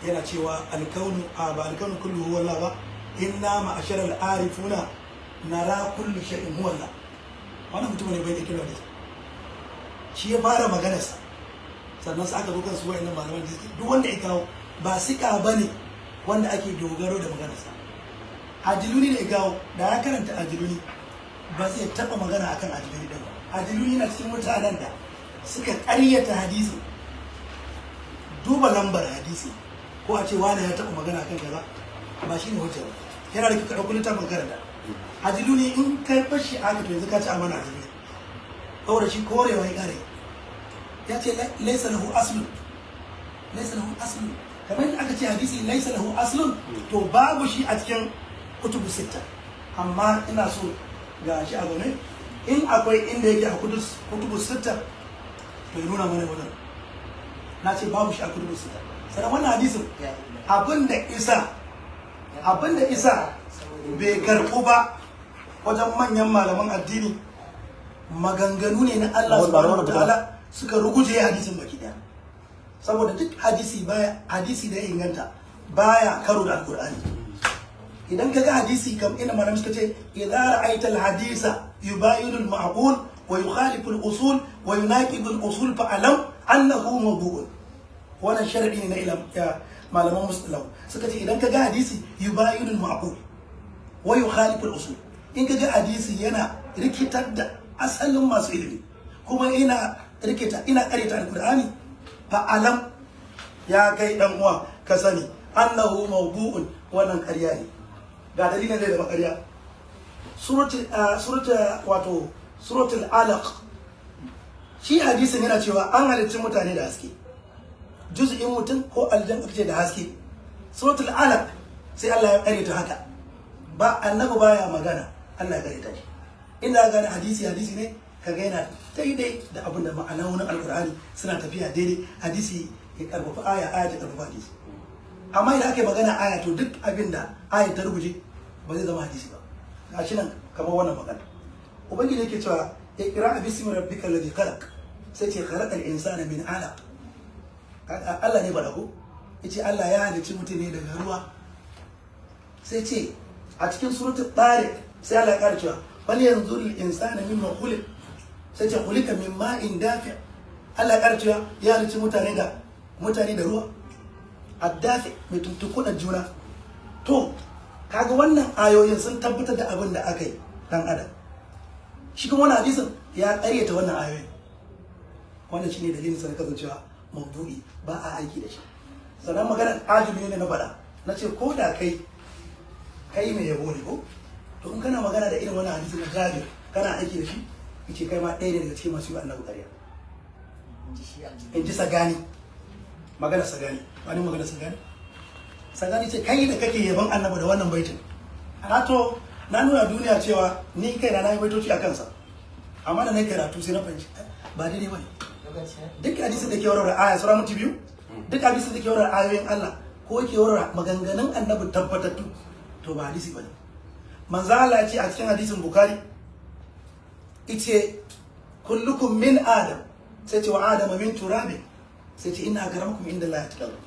yana cewa alkaunu ba alkaunu kullu huwa Allah ba, inna ma'ashara al-arifuna nara kullu shay'in huwa Allah. Wannan mutum ne bai da kira da shi ya fara maganarsa, sannan sai aka zo kan su wa'annan malaman da duk wanda ya kawo ba sika bane wanda ake dogaro da maganarsa. Ajiluni da igawo da ya karanta ajiluni ba zai taɓa magana akan ajiluni ɗin ba. Ajiluni na cikin mutanen da suka ƙaryata hadisi, duba lambar hadisi ko a ce wani ya taɓa magana akan kaza ba shi ne hujja ba. Yana da kyau ka ɗauki littafin karanta ajiluni. In kai fashi aka to yanzu ka ci amana ajiluni, saboda shi korewa ya ƙare, ya ce laisa lahu aslun, laisa lahu aslun. Kamar yadda aka ce hadisi laisa lahu aslun, to babu shi a cikin kutubu sitta. Amma ina so ga shi a zaune, in akwai inda yake a kutubu sitta to ya nuna mana wannan. Na ce babu shi a kutubu sitta. Sannan wannan hadisin abinda isa bai karɓu ba wajen manyan malaman addini, maganganu ne na Allah subhanahu wa ta'ala suka ruguje hadisin baki daya. Saboda duk hadisi baya, hadisi da ya inganta baya karo da alkur'ani. Idan ka ga hadisi kam ina malamai suka ce idza ra'aita al-hadisa yubayinu al-ma'qul wa yukhalifu al-usul wa yunaqidu al-usul fa alam annahu mawdu'un. Wannan sharadi ne na ilam ya malaman musallahu. Suka ce idan ka ga hadisi yubayinu al-ma'qul wa yukhalifu al-usul, in ka ga hadisi yana rikitar da asalin masu ilimi kuma ina rikita ina karyata alkur'ani, fa alam, ya kai dan uwa, ka sani annahu mawdu'un, wannan ƙarya ne. Ga dalilin zai zama ƙarya. Suratul wato suratul Alaq, shi hadisin yana cewa an halicci mutane da haske, juz'in mutum ko aljan aka ce da haske. Suratul Alaq sai Allah ya ƙaryata haka. Ba annabi baya magana, Allah ya ƙaryata shi. Inda gane hadisi hadisi ne, kaga yana daidai da abin da ma'ana wani alkur'ani suna tafiya daidai, hadisi ya karfafa aya, aya ta karfafa hadisi. Amma idan aka yi magana aya, to duk abin da aya ta rubuce ba zai zama hadisi ba. Gashi nan kamar wannan magana, ubangiji yake cewa iqra bismi rabbikal ladhi khalaq, sai ce khalaqal insana min alaq. Allah ne faɗa ko yace Allah ya halicci mutum ne daga ruwa. Sai ce a cikin suratul Tariq sai Allah ya ƙara cewa bal yanzuru al insana mimma khuliq, sai ce khuliqa min ma'in dafi. Allah ya ƙara cewa ya halicci mutane da ruwa addafi mai tuntukuɗa juna. To kaga wannan ayoyin sun tabbatar da abin da aka yi dan adam. Shi kuma wannan hadisin ya ƙaryata wannan ayoyin. Wannan shine dalilin sa na kasancewa mawdu'i, ba a aiki da shi. Sannan maganar ajumi ne na faɗa, na ce ko da kai kai mai yabo ne ko, to in kana magana da irin wannan hadisi na Jabir kana aiki da shi, yace kai ma ɗaya ne daga cikin masu yi wa annabi ƙarya. In ji Sagani, magana Sagani, wani magana Sagani, Sagani ce kai da kake yaban annabi da wannan baitin. Na to na nuna duniya cewa ni kai na yi baitoci a kansa, amma da na yi karatu sai na fahimci ba daidai bane. Duk hadisin da ke warware aya, sura minti 2, duk hadisin da ke warware ayoyin Allah ko ke warware maganganun annabi tabbatattu, to ba hadisi bane. Manzo Allah ya ce a cikin hadisin Bukhari, ice kullukum min Adam, sai ce wa Adama min turabin, sai ce inna akramakum inda Allah atqakum.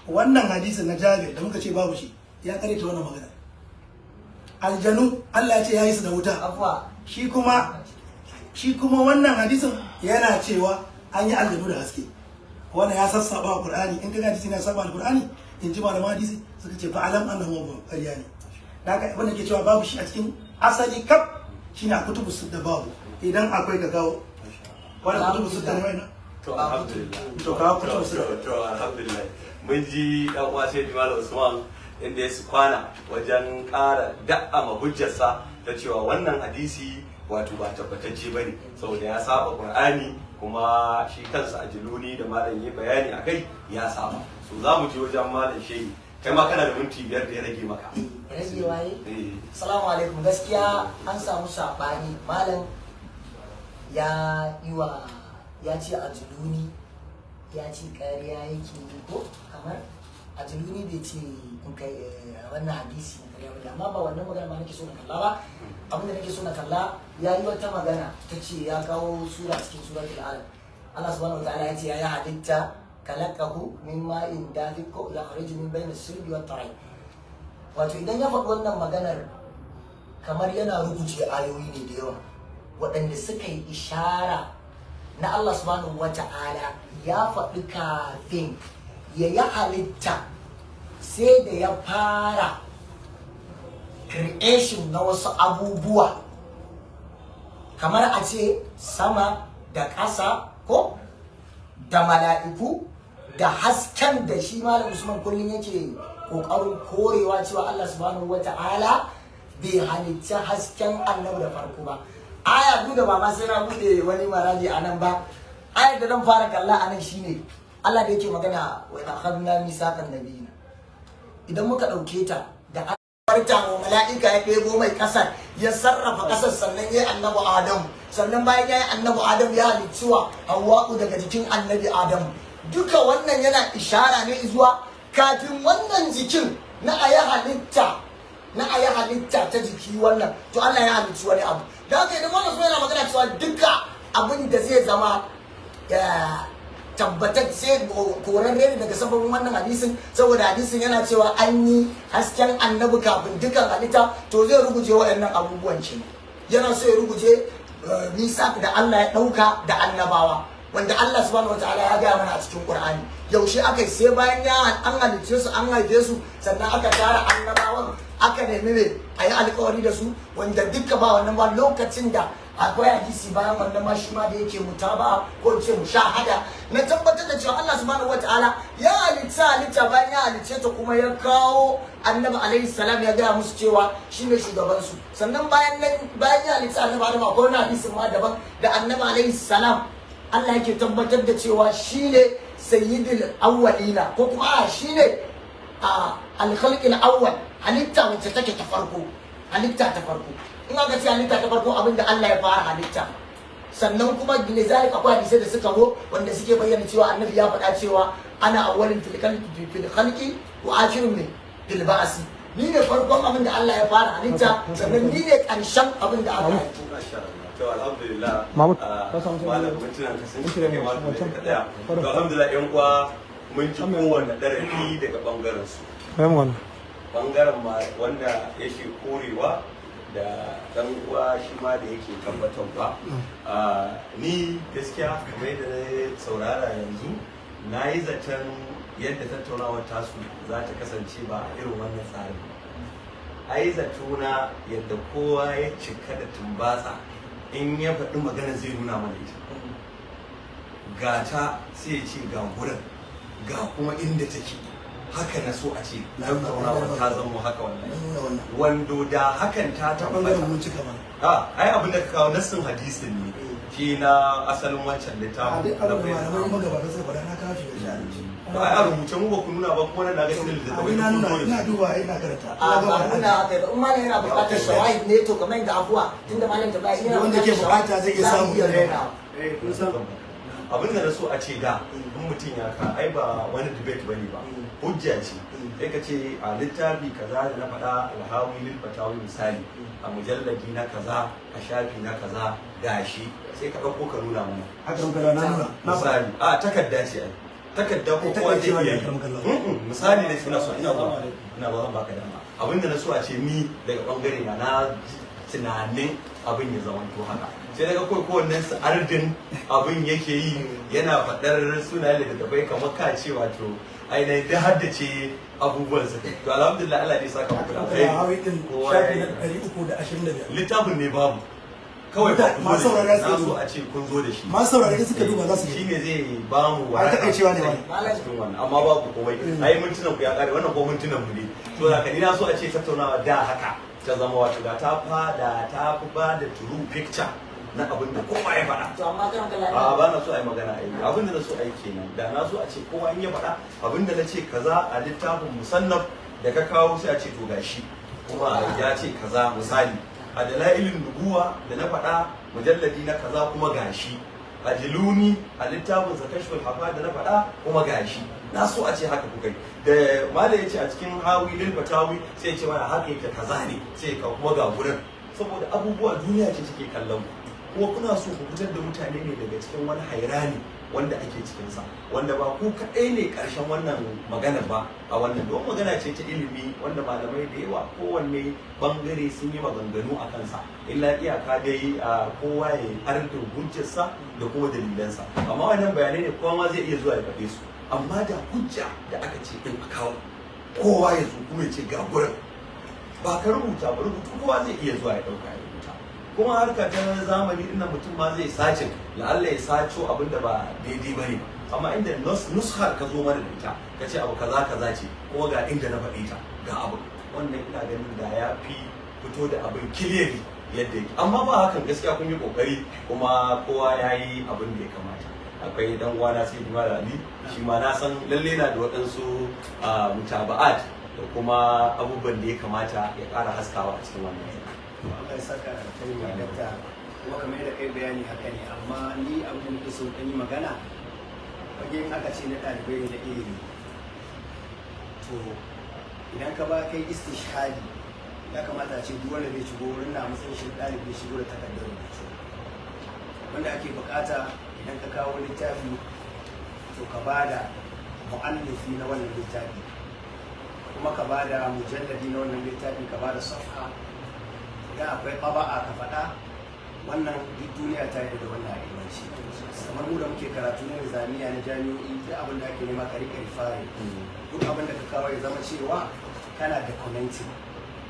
Wannan hadisin na Jabir da muka ce babu shi ya karanta wannan magana. Aljanu Allah ya ce ya yi su da wuta. Afuwa. Shi kuma wannan hadisin yana cewa an yi aljanu da haske. Wannan ya sassaba wa Qur'ani. In kaga hadisi na saba Qur'ani, in ji malaman hadisi suka ce fa'alam annahu mawdu', ƙarya ne. Da haka abin da ke cewa babu shi a cikin asali kaf shine a kutubu da babu. Idan akwai ka kawo. Wannan kutubu sitta ne wannan? To alhamdulillah. To kawo kutubu sitta. To alhamdulillah. Mun ji dan uwa sai Malam Usman inda ya su kwana wajen ƙara da'ama hujjarsa ta cewa wannan hadisi wato ba tabbatacce bane saboda ya saba Qur'ani, kuma shi kansa ajiluni da malam yi bayani akai ya saba. So za mu je wajen malam Shehi, kai ma kana da minti 5 da ya rage maka. Rage waye? Eh. Assalamu alaikum. Gaskiya an samu saɓani. Malam ya yi wa ya ce ajiluni ya ce ƙarya yake yi, ko kamar ajiluni bai ce in kai wannan hadisi na ƙarya bane, amma ba wannan magana ma nake so na kalla ba. Abin da nake so na kalla, ya yi wata magana ta ce ya kawo sura cikin suratul Alaq, Allah subhanahu wa ta'ala ya ce ya yi halitta kalakahu min ma'in dafiq ko yakhruju min bayni sulbi wat tarai. Wato idan ya faɗi wannan maganar kamar yana rubuce ayoyi ne da yawa waɗanda suka yi ishara na Allah subhanahu wa ta'ala ya faɗi kafin ya yi halitta. Sai da ya fara creation na wasu abubuwa kamar a ce sama da ƙasa ko da mala'iku da hasken da shi Malam Usman kullum yake kokarin korewa cewa Allah subhanahu wata'ala bai halicci hasken annabi da farko ba. Aya biyu da ba ma sai na bude wani maraji a nan ba. Ayar da zan fara kalla a nan shine Allah da yake magana wa akhadna misaqan nabiyina. Idan muka dauke ta da farta wa mala'ika ya ɗebo mai ƙasar ya sarrafa ƙasar, sannan ya yi annabi Adamu, sannan bayan ya yi annabi Adamu ya halicci wa Hawwa'u daga jikin annabi Adamu. Duka wannan yana ishara ne zuwa kafin wannan jikin na a yi halitta, na a yi halitta ta jiki wannan, to Allah ya halicci wani abu. Da haka idan wannan yana magana cewa duka abin da zai zama tabbatacce korarre ne daga sababin wannan hadisin, saboda hadisin yana cewa an yi hasken annabi kafin dukan halitta, to zai ruguje waɗannan abubuwan ce. Yana so ya ruguje nisa da Allah ya ɗauka da annabawa, wanda Allah subhanahu wataala ya gaya mana a cikin Qur'ani. Yaushe aka yi? Sai bayan ya an halicce su, an haife su, sannan aka tara annabawan, aka nemi ne a yi alkawari da su, wanda duka ba wannan ba. Lokacin da akwai hadisi bayan wannan ma shi ma da yake mutaba ko in ce mushahada na tabbatar da cewa Allah subhanahu wataala ya halitta halitta, bayan ya halicce ta kuma ya kawo annabi alaihi salam ya gaya musu cewa shine shugaban su. Sannan bayan nan, bayan ya halitta annabi Adam, akwai wani hadisin ma daban da annabi alaihi salam Allah yake tabbatar da cewa shine sayyidul awwalina, ko kuma a shine a al-khalqil awwal, halitta wacce take ta farko, halitta ta farko. In aka ce halitta ta farko, abinda Allah ya fara halitta. Sannan kuma lizalik akwai hadisai da suka zo wanda suke bayyana cewa annabi ya faɗa cewa ana awwalin fil khalqi wa akhirun fil ba'si. Ni ne farkon abinda Allah ya fara halitta, sannan ni ne ƙarshen abinda aka halitta. To alhamdulillah, Mahmud, ka samu sai malam mintuna ka sun cika kai ma da daya. To alhamdulillah yan uwa, mun ji kowanne darafi daga bangaren su. Bangaren ma wanda yake korewa da dan uwa shi ma da yake tabbatarwa. Ni gaskiya kamar yadda na saurara yanzu, na yi zaton yadda tattaunawar tasu za ta kasance ba a irin wannan tsarin ba. A yi zatona yadda kowa ya cika da tumbatsa, in ya faɗi magana zai nuna mana ita. Gata sai ya ce ga gurin, ga kuma inda take. Haka na so a ce tattaunawar ta zama haka wannan. Wando da hakan ta Ta tabbata. bangaren mun cika mana. Ai abin da ka kawo nassin hadisin ne shi na asalin wancan A littafin duk na abin da bayan malamai magabata suka faɗa na kawo shi da shi. To ai a rubuce mu ba ku nuna ba, kuma nan na ga cikin littattafai Abin na kun nuna, zo da ina su. duba, ina karanta. A ba nuna haka ba. In malam yana buƙatar shawahid ne, to kamar yadda afuwa tunda malam ta bayan yana Wanda ke buƙatar buƙata zai iya za mu samu. iya rainawa. Kun san Abin da na so a ce da in mutum ya ka ai ba wani debate bane ba, hujja ce. Sai ka ce a littafi kaza da na faɗa, alhawi lil fatawi misali, a mujalladi na kaza, a shafi na kaza, gashi, sai ka ɗauko ka nuna mana. Haka muka na nuna. Na faɗa. Misali a takarda ce, ai takarda ko Eh, kowa zai takarda ce iya yi. wannan karmar. Misali da ina so ina zuwa ina ba zan baka dama. Abin da na so a ce ni daga bangare na, na ji tunanin abin ya zamanto haka, sai daga kawai kowannen su ardin abin yake yi, yana faɗar sunayen littattafai kamar ka ce wato ainihin da haddace abubuwan su. To alhamdulillah, Allah ne saka muku da alkhairi. Alhawi din Kowa ya shafi yi. na 325. Littafin ne babu kawai ba ku zo Masu da shi. saurare su Na so duba. a ce kun zo da shi. Masu saurare suka duba za su shi gani. ne zai ba mu Ai, takaicewa ne wannan. a cikin wannan, amma babu komai, ai mintunan ku ya kare, wannan ko mintunan mu ne. To da ni na so a ce tattaunawa da haka ta zama, wato da ta fada ta fi ba da true picture na abin da kowa ya faɗa. To amma karan kalla A ba na so a yi magana a yi abin da na so a yi kenan. Da na so a ce kowa in ya faɗa abin da na ce kaza a littafin musannaf da ka kawo, sai a ce to gashi kuma ya ce kaza, misali a dalailin nubuwa da na faɗa mujalladi na kaza, kuma gashi a jiluni a littafin sa kashful hafa da na faɗa, kuma gashi. Na so a ce haka kuka yi. Da malam ya ce a cikin hawi lil fatawi, sai ya ce mana haka yake kaza ne, sai ka kuma ga gurin, saboda abubuwa duniya ce take kallon ku, kuma kuna so ku fitar da mutane ne daga cikin wani hairani wanda ake cikinsa, wanda ba ku kaɗai ne ƙarshen wannan magana ba a wannan, don magana ce ta ilimi wanda malamai da yawa kowanne bangare sun yi maganganu a kansa. Illa iyaka dai a kowa ya arda hujjarsa da kuma dalilansa, amma wannan bayanai ne kowa ma zai iya zuwa ya faɗe su, amma da hujja da aka ce ɗin a kawo. Kowa ya zo kuma ya ce ga gurin. Ba ka rubuta ba, rubutu kowa zai iya zuwa ya ɗauka ya rubuta. Kuma harka ta zamani ɗin mutum ma zai sace, la'alla ya saco abin da ba daidai ba ne. Amma inda nushar ka zo mana da ita, ka ce abu kaza kaza ce, kuma ga inda na faɗi ta, ga abu. Wannan ina ganin da ya fi fito da abin kiliyari yadda yake. Amma ba hakan gaskiya kun yi kokari kuma kowa ya yi abin da ya kamata. Akwai dan uwana sai Jumar Ali, shi ma na san lalle na da waɗansu mutaba'at da kuma abubuwan da ya kamata ya ƙara haskawa a cikin wannan. Allah ya saka kai mai dakta, kuma kamar yadda kai bayani haka ne, amma ni abin da nake so dan yi magana fage aka ce na ɗalibai ne na ilimi, to idan ka ba kai istishhadi ya kamata a ce duk wanda zai shigo wurin na matsayin shi ɗalibi ya shigo da takardar rubutu wanda ake bukata. Idan ka kawo littafi to ka ba da mu'allifi na wannan littafi, kuma ka ba da mujalladi na wannan littafi, ka ba da safha, idan akwai ƙaba'a ka faɗa. Wannan duk duniya ta yi da wannan ilmanci. Kamar mu da muke karatu na nizamiya na jami'o'i, duk abin da ake nema ka riƙa rifari, duk abin da ka kawo ya zama cewa kana documenting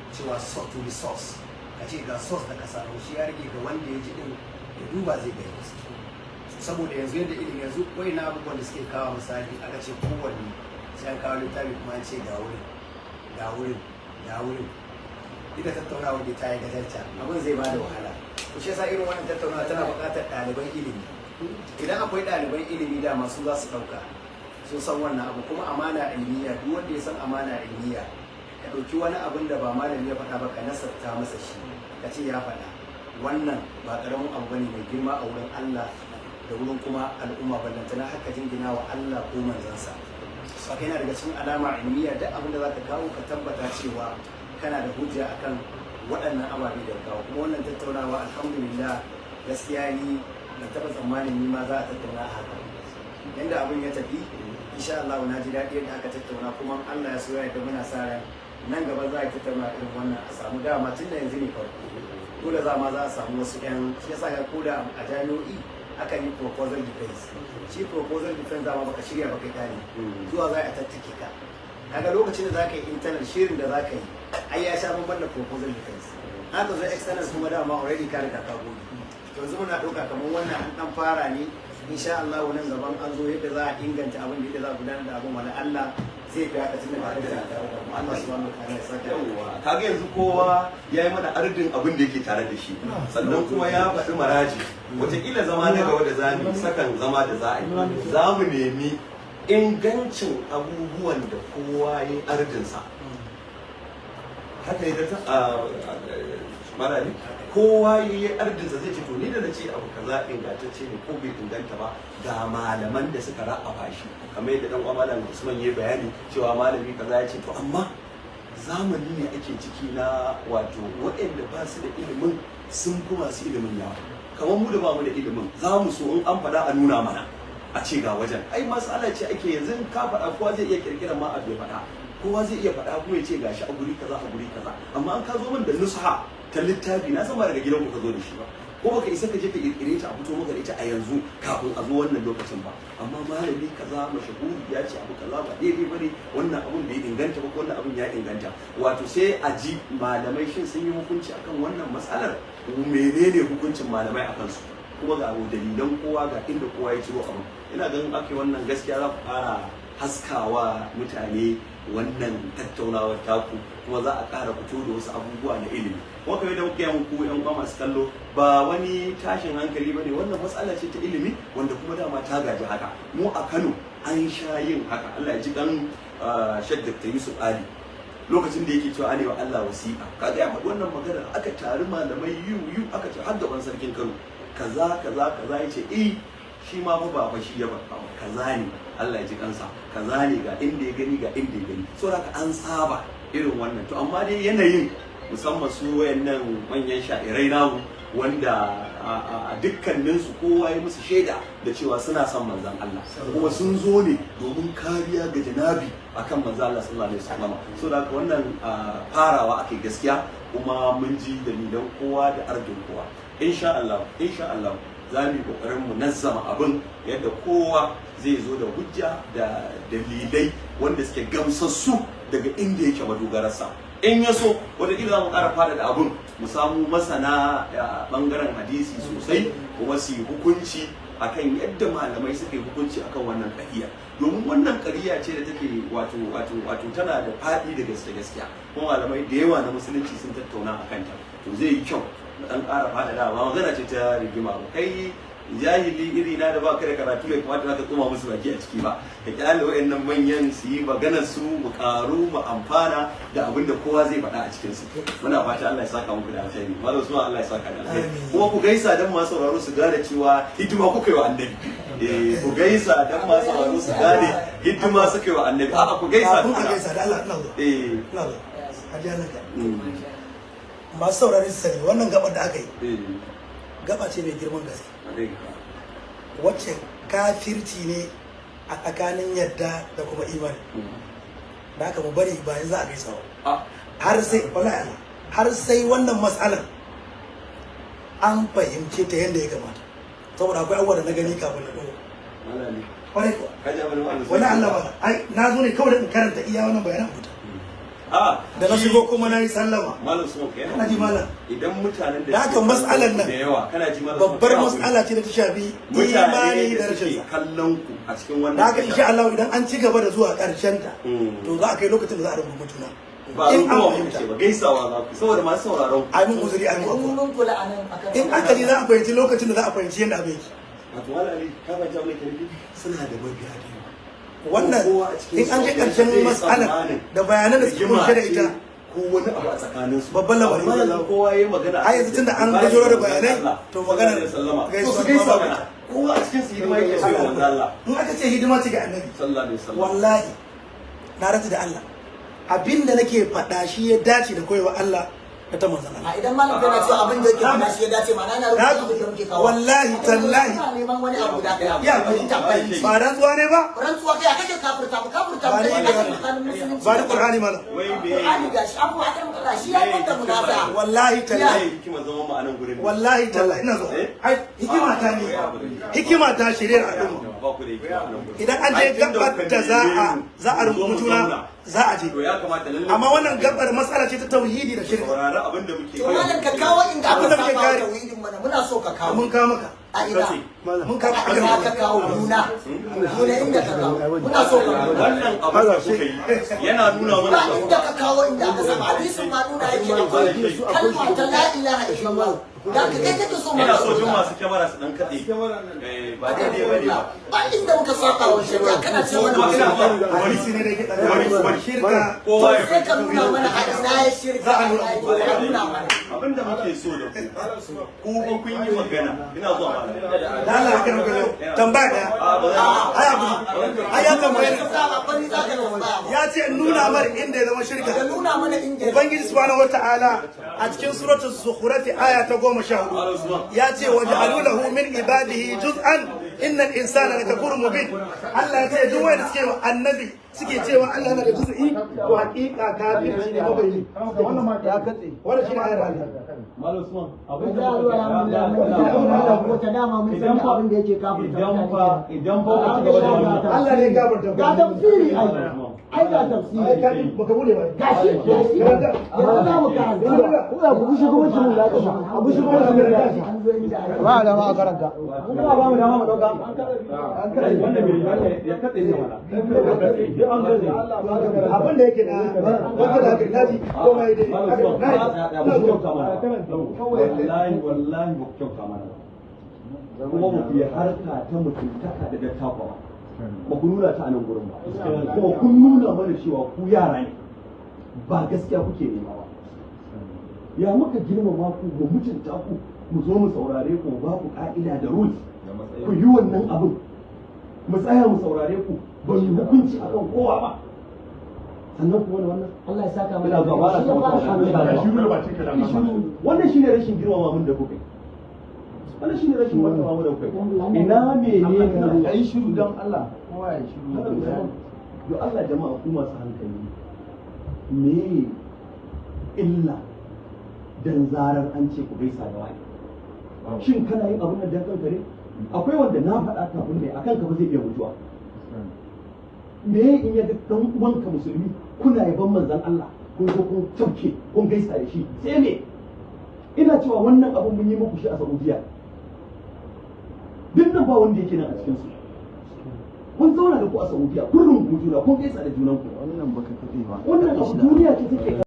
cewa to the source, ka ce ga source da ka samu shi, ya rage ga wanda ya ji din ya duba zai gani. Saboda yanzu yadda ilimi yanzu wai na abubuwan da suke kawo, misali aka ce kowanne sai an kawo littafi kuma an ce ga wurin ga wurin ga wurin, duka tattaunawa da ta yi gajarta abin zai bada wahala. To shi yasa irin wannan tattaunawa tana buƙatar ɗaliban ilimi. Idan akwai ɗaliban ilimi dama su za su ɗauka, sun san wannan abu. Kuma amana ilmiya, duk wanda ya san amana ilmiya, ka ɗauki wani abin da ba malami ya faɗa ba ka nasarta masa shi ka ce ya faɗa, wannan ba ƙaramin abu bane mai girma a wurin Allah da wurin kuma al'umma, ballantana haka jingina wa Allah ko manzansa. Saka yana daga cikin alama ilmiya, duk abin da za ka kawo ka tabbata cewa kana da hujja akan waɗannan ababe da kawo. Kuma wannan tattaunawa alhamdulillah gaskiya ni ban taɓa tsammanin ni ma za a tattauna a haka yanda abin ya tafi. Insha Allah na ji daɗi yadda aka tattauna, kuma Allah ya so ya yarda muna sa ran nan gaba za a tattauna irin wannan, a samu dama tun da yanzu ne farko, dole za ma za a samu wasu ƴan. Shi yasa ga koda a jami'o'i akan yi proposal defense. Shi proposal defense dama baka shirya baka yi zuwa za a tattake ka, kaga lokacin da za ka yi internal shirin da za ka yi ai ya sha bamban da proposal defense. Haka zo external kuma dama already ka riga ka goge. To yanzu muna ɗauka kamar wannan an ɗan fara ne, insha Allah nan gaban an zo yadda za a inganta abin da yadda za a gudanar da abin, wala Allah zai fi haka tunda ba da tare da mu. Allah subhanahu wa ta'ala ya saka. Yawwa, kaga yanzu kowa ya yi mana ardin abin da yake tare da shi, sannan kuma ya faɗi maraji. Wataƙila zama na gaba da zamu sakan zama da za a yi, za mu nemi ingancin abubuwan da kowa ya yi ardinsa. Haka yi ta marali, kowa ya yi ardinsa zai ce to ni da na ce abu kaza ingantacce ne ko bai inganta ba, ga malaman da suka ra'afa shi, kamar yadda dan uwa malam Usman ya bayani cewa malami kaza ya ce. To amma zamani ne ake ciki na wato waɗanda ba su da ilimin sun fi masu ilimin yawa. Kamar mu da ba mu da ilimin za mu so in an faɗa a nuna mana a ce ga wajen. Ai masala ce ake yanzu ka faɗa kowa zai iya kirkira ma abu ya faɗa, kowa zai iya faɗa kuma ya ce gashi a guri kaza a guri kaza. Amma an ka zo min da nusha ta littafi, na san ba daga gidanku ka zo da shi ba, ko baka isa ka je ka kirkire ta a fito maka da ita a yanzu kafin a zo wannan lokacin ba. Amma malami kaza mashahuri ya ce abu kaza ba daidai bane, wannan abun bai inganta ba ko wannan abun ya inganta. Wato sai a ji malamai shin sun yi hukunci akan wannan matsalar, menene hukuncin malamai akan su, kuma ga dalilan kowa ga inda kowa ya ciro abu. Ina ganin ake wannan gaskiya za ku ƙara haskawa mutane wannan tattaunawar taku, kuma za a ƙara fito da wasu abubuwa na ilimi. Kuma kamar yadda muke muku yan uwa masu kallo, ba wani tashin hankali bane, wannan matsala ce ta ilimi wanda kuma dama ta gaji haka. Mu a Kano an sha yin haka. Allah ya ji dan Sheikh Dr. Yusuf Ali lokacin da yake cewa anewa Allah wasiƙa, kaga ya faɗi wannan magana, aka tari malamai yu aka ce har gaban sarkin Kano kaza kaza kaza, yace eh shi ma fa ba fa shi ya faɗa ba, kaza ne, Allah ya ji kansa, kaza ne, ga inda ya gani ga inda ya gani. So haka an saba irin wannan. To amma dai yanayin musamman su wayannan manyan sha'irai namu wanda a dukkanin su kowa ya musu shaida da cewa suna son manzon Allah, kuma sun zo ne domin kariya ga janabi akan manzon Allah sallallahu alaihi wasallam. So da haka wannan farawa akai gaskiya, kuma mun ji dalilan kowa da ardin kowa. Insha Allah, insha Allah za mu yi kokarin mu nazzama abin yadda kowa zai zo da hujja da dalilai wanda suke gamsassu daga inda yake madogararsa. In ya so wataƙila za mu ƙara fada da abun, mu samu masana a ɓangaren hadisi sosai kuma su yi hukunci akan yadda malamai suka yi hukunci akan wannan ƙariya, domin wannan ƙariya ce da take wato wato wato tana da faɗi da gaske gaskiya, kuma malamai da yawa na musulunci sun tattauna akan ta. To zai yi kyau mu ɗan ƙara faɗaɗa, ba magana ce ta rigima ba. Kai jahili iri na da ba ka da karatu bai kamata ka tsoma musu baki a ciki ba, ka kyale wayannan manyan su yi maganar su, mu karu mu amfana da abin da kowa zai faɗa a cikin su. Muna fata Allah ya saka muku da alkhairi. Malam Usman, Allah ya saka da alkhairi. Kuma ku gaisa dan masu sauraro su gane cewa hidima kuka yi wa annabi. Ku gaisa dan masu sauraro su gane hidima suka yi wa annabi. A'a, ku gaisa. Kun a gaisa da Allah, ina zuwa. Ina zuwa. Hajiya nan ka. Masu saurare su sani wannan gabar da aka yi gaba ce mai girman gaske, wacce kafirci ne a tsakanin yadda da kuma imani. Da aka mu bari ba yanzu a gaisa ba, har sai wallahi Allah, har sai wannan matsalar an fahimce ta yadda ya kamata, saboda akwai abubuwa da na gani kafin na ɗora. Kwarai kuwa, wani Allah ba ai na zo ne kawai in karanta iya wannan bayanan fita da na shigo kuma na yi sallama. Malam Usman, kai Kana ji malam? Idan mutanen Da haka matsalar nan da yawa, kana ji malam Usman, babbar kana matsala ce da ta shafi mutane imani da da rashin suke sa. kallon ku a cikin wannan Da haka insha Allah idan an ci gaba da zuwa ƙarshen ta, to za a kai lokacin da za a rungumi juna. Ba In an ruwa fahimta. ce ba, gaisawa za ku saboda masu sauraron. Ai mun uzuri, ai mun afuwa. Mun kula anan akan In aka ji za a fahimci lokacin da za a fahimci yadda abin yake. Wato Malam Ali, ka fahimci abin da ke nufi? Suna da mabiya da yawa. Wannan Kowa a cikin in an je su ƙarshen zai matsalar tsammanin da bayanan da suke rigima kunshe da ce ita, ko wani abu a tsakanin su. Babban lamari. Amma yanzu kowa yayi magana. Ai yanzu tunda an gajero da bayanai, to maganar gaisuwa gaisuwa su gaisa babu mana. ita. Kowa a cikin su hidima yake so ya manzo Allah In aka ce hidima ce ga annabi, sallallahu alaihi wasallam. Wallahi na rantsa da Allah, abinda nake faɗa shi ya dace da koyewa Allah da ta manzon Allah. A idan malam kana cewa abin da yake faɗa shi ya dace, ma'ana na rubuta abin da muke kawo. Wallahi tallahi. Ina neman wani abu da kai Ya fahimta fahimta. ba rantsuwa ne ba. Rantsuwa kai kake kafirta mu, kafirta mu Ba ni kai ne kake ba. tsakanin musulunci. Ba ni Qur'ani malam. Wai me Qur'ani gashi abu akan Allah shi ya kwanta munaza. Wallahi tallahi. Hikima zama mu a nan gurin. Wallahi tallahi ina zo. Ai hikima ta ne. Hikima ta shirye al'umma. Ba ku da hikima a nan gurin. Idan an je Ai, tunda gabar kuka da za a neme mu, za a mu zo mu rungumi juna zauna. za a je. To ya kamata lalle Amma wannan gabar matsala ce ta tauhidi da shirka. Saurari abin da muke To malam ka kawo inda Abin aka da muke saba kare. tauhidin mana, muna so ka kawo. Mun kawo maka. A ina? Mun kawo A maka. ina ka kawo? Nuna. Nuna inda ka kawo. Muna so ka nuna. Wannan abin da kuka yi yana nuna mana Ba inda ka kawo inda aka saba, hadisin ma nuna yake akwai kalma ta la ilaha illallah. Da ka kai kake so Ina mana. so duk masu kyamara su dan katse. Ba daidai bane ba. Ba inda muka saba wa shari'a kana ce mana Ina musulmi. zuwa. Hadisi ne da yake tsakanin shirka. Kowa ya Sai ka nuna mana a ina ya shirka, Za a a nuna. ina ya ka nuna mana. Abinda muke so da ku, ku ba kun yi magana. Ina zuwa malam. Da Allah ka ranka yau. Tambaya daya. Ai abu. Ai ya tambaye ni. Saba ba ni za ka tambaya ba. Ya ce in nuna mar inda ya zama shirka. Ka nuna mana inda ya Ubangiji subhanahu wata'ala a cikin suratul zukhruf aya ta 14 ya ce waj'alu lahu min ibadihi juz'an innal insana lakafurun mubin. Allah ya ce duk wanda suke wa annabi suke cewa Allah yana da juz'i, to hakika kafirci ne mabayi. Wannan ma ya katse. Wannan shine ayar Allah. Malam Usman, abin Da da wata dama mun san da abin da yake kafirta idan fa idan fa ku ci gaba da wannan Allah ne ya gafarta. Ga tafsiri ai. Ai ga Ai tafsiri. ka baka bude ba. Gashi gashi. Yanzu za mu karanta. Kuma ku gushi kuma shi mun lafiya. A gushi kuma shi mun lafiya. An zo inda ake. Ba da ma a karanta. Kuma ba mu dama mu dauka. wannan bai ya katse ne mana. Abin da yake na wanda da aka naji ko mai dai. Malam Usman, ba ku kyauta mana. Wallahi wallahi ba ku kyauta mana ba. Kuma ba ku yi harka ta mutuntaka da dattako ba. Ba ku nuna ta a nan gurin ba. Kuma kun nuna mana cewa ku yara ne. Ba gaskiya kuke nema ba. Ya muka girmama ku, mu mutunta ku, mu zo mu saurare ku, mu ba ku ka'ida da rules. Ku yi wannan abin. Mu tsaya mu saurare ku, ba mu yi hukunci akan kowa ba. Sannan kuma da wannan Allah ya saka mana. Ina zuwa, ba na Shi ya son fara wata kafirta. Shiru da bakin ka da Allah. Wannan shine rashin girmama mun da kuka yi. Wannan shine rashin martaba mu da kuka yi. Ina menene Ayi shiru don Allah. Kowa ya shiru. Yo Allah, jama'a ku masu hankali, me illa dan zarar an ce ku gaisa da wani? Shin kana yin abin nan dan kanka ne? Akwai wanda na faɗa kafin ne akan ka ba zai iya mutuwa. Me in ya ga dan uwanka musulmi kuna yaban manzon Allah, kun zo kun tauke, kun gaisa da shi, sai me? Ina cewa wannan abun mun yi muku shi a Saudiya. Duk nan ba wanda yake nan a cikin su. Kun zauna da ku a Saudiya, kun rungumi juna, kun gaisa da junanku. Wannan baka kaɗe ba. Wannan abu duniya ce take.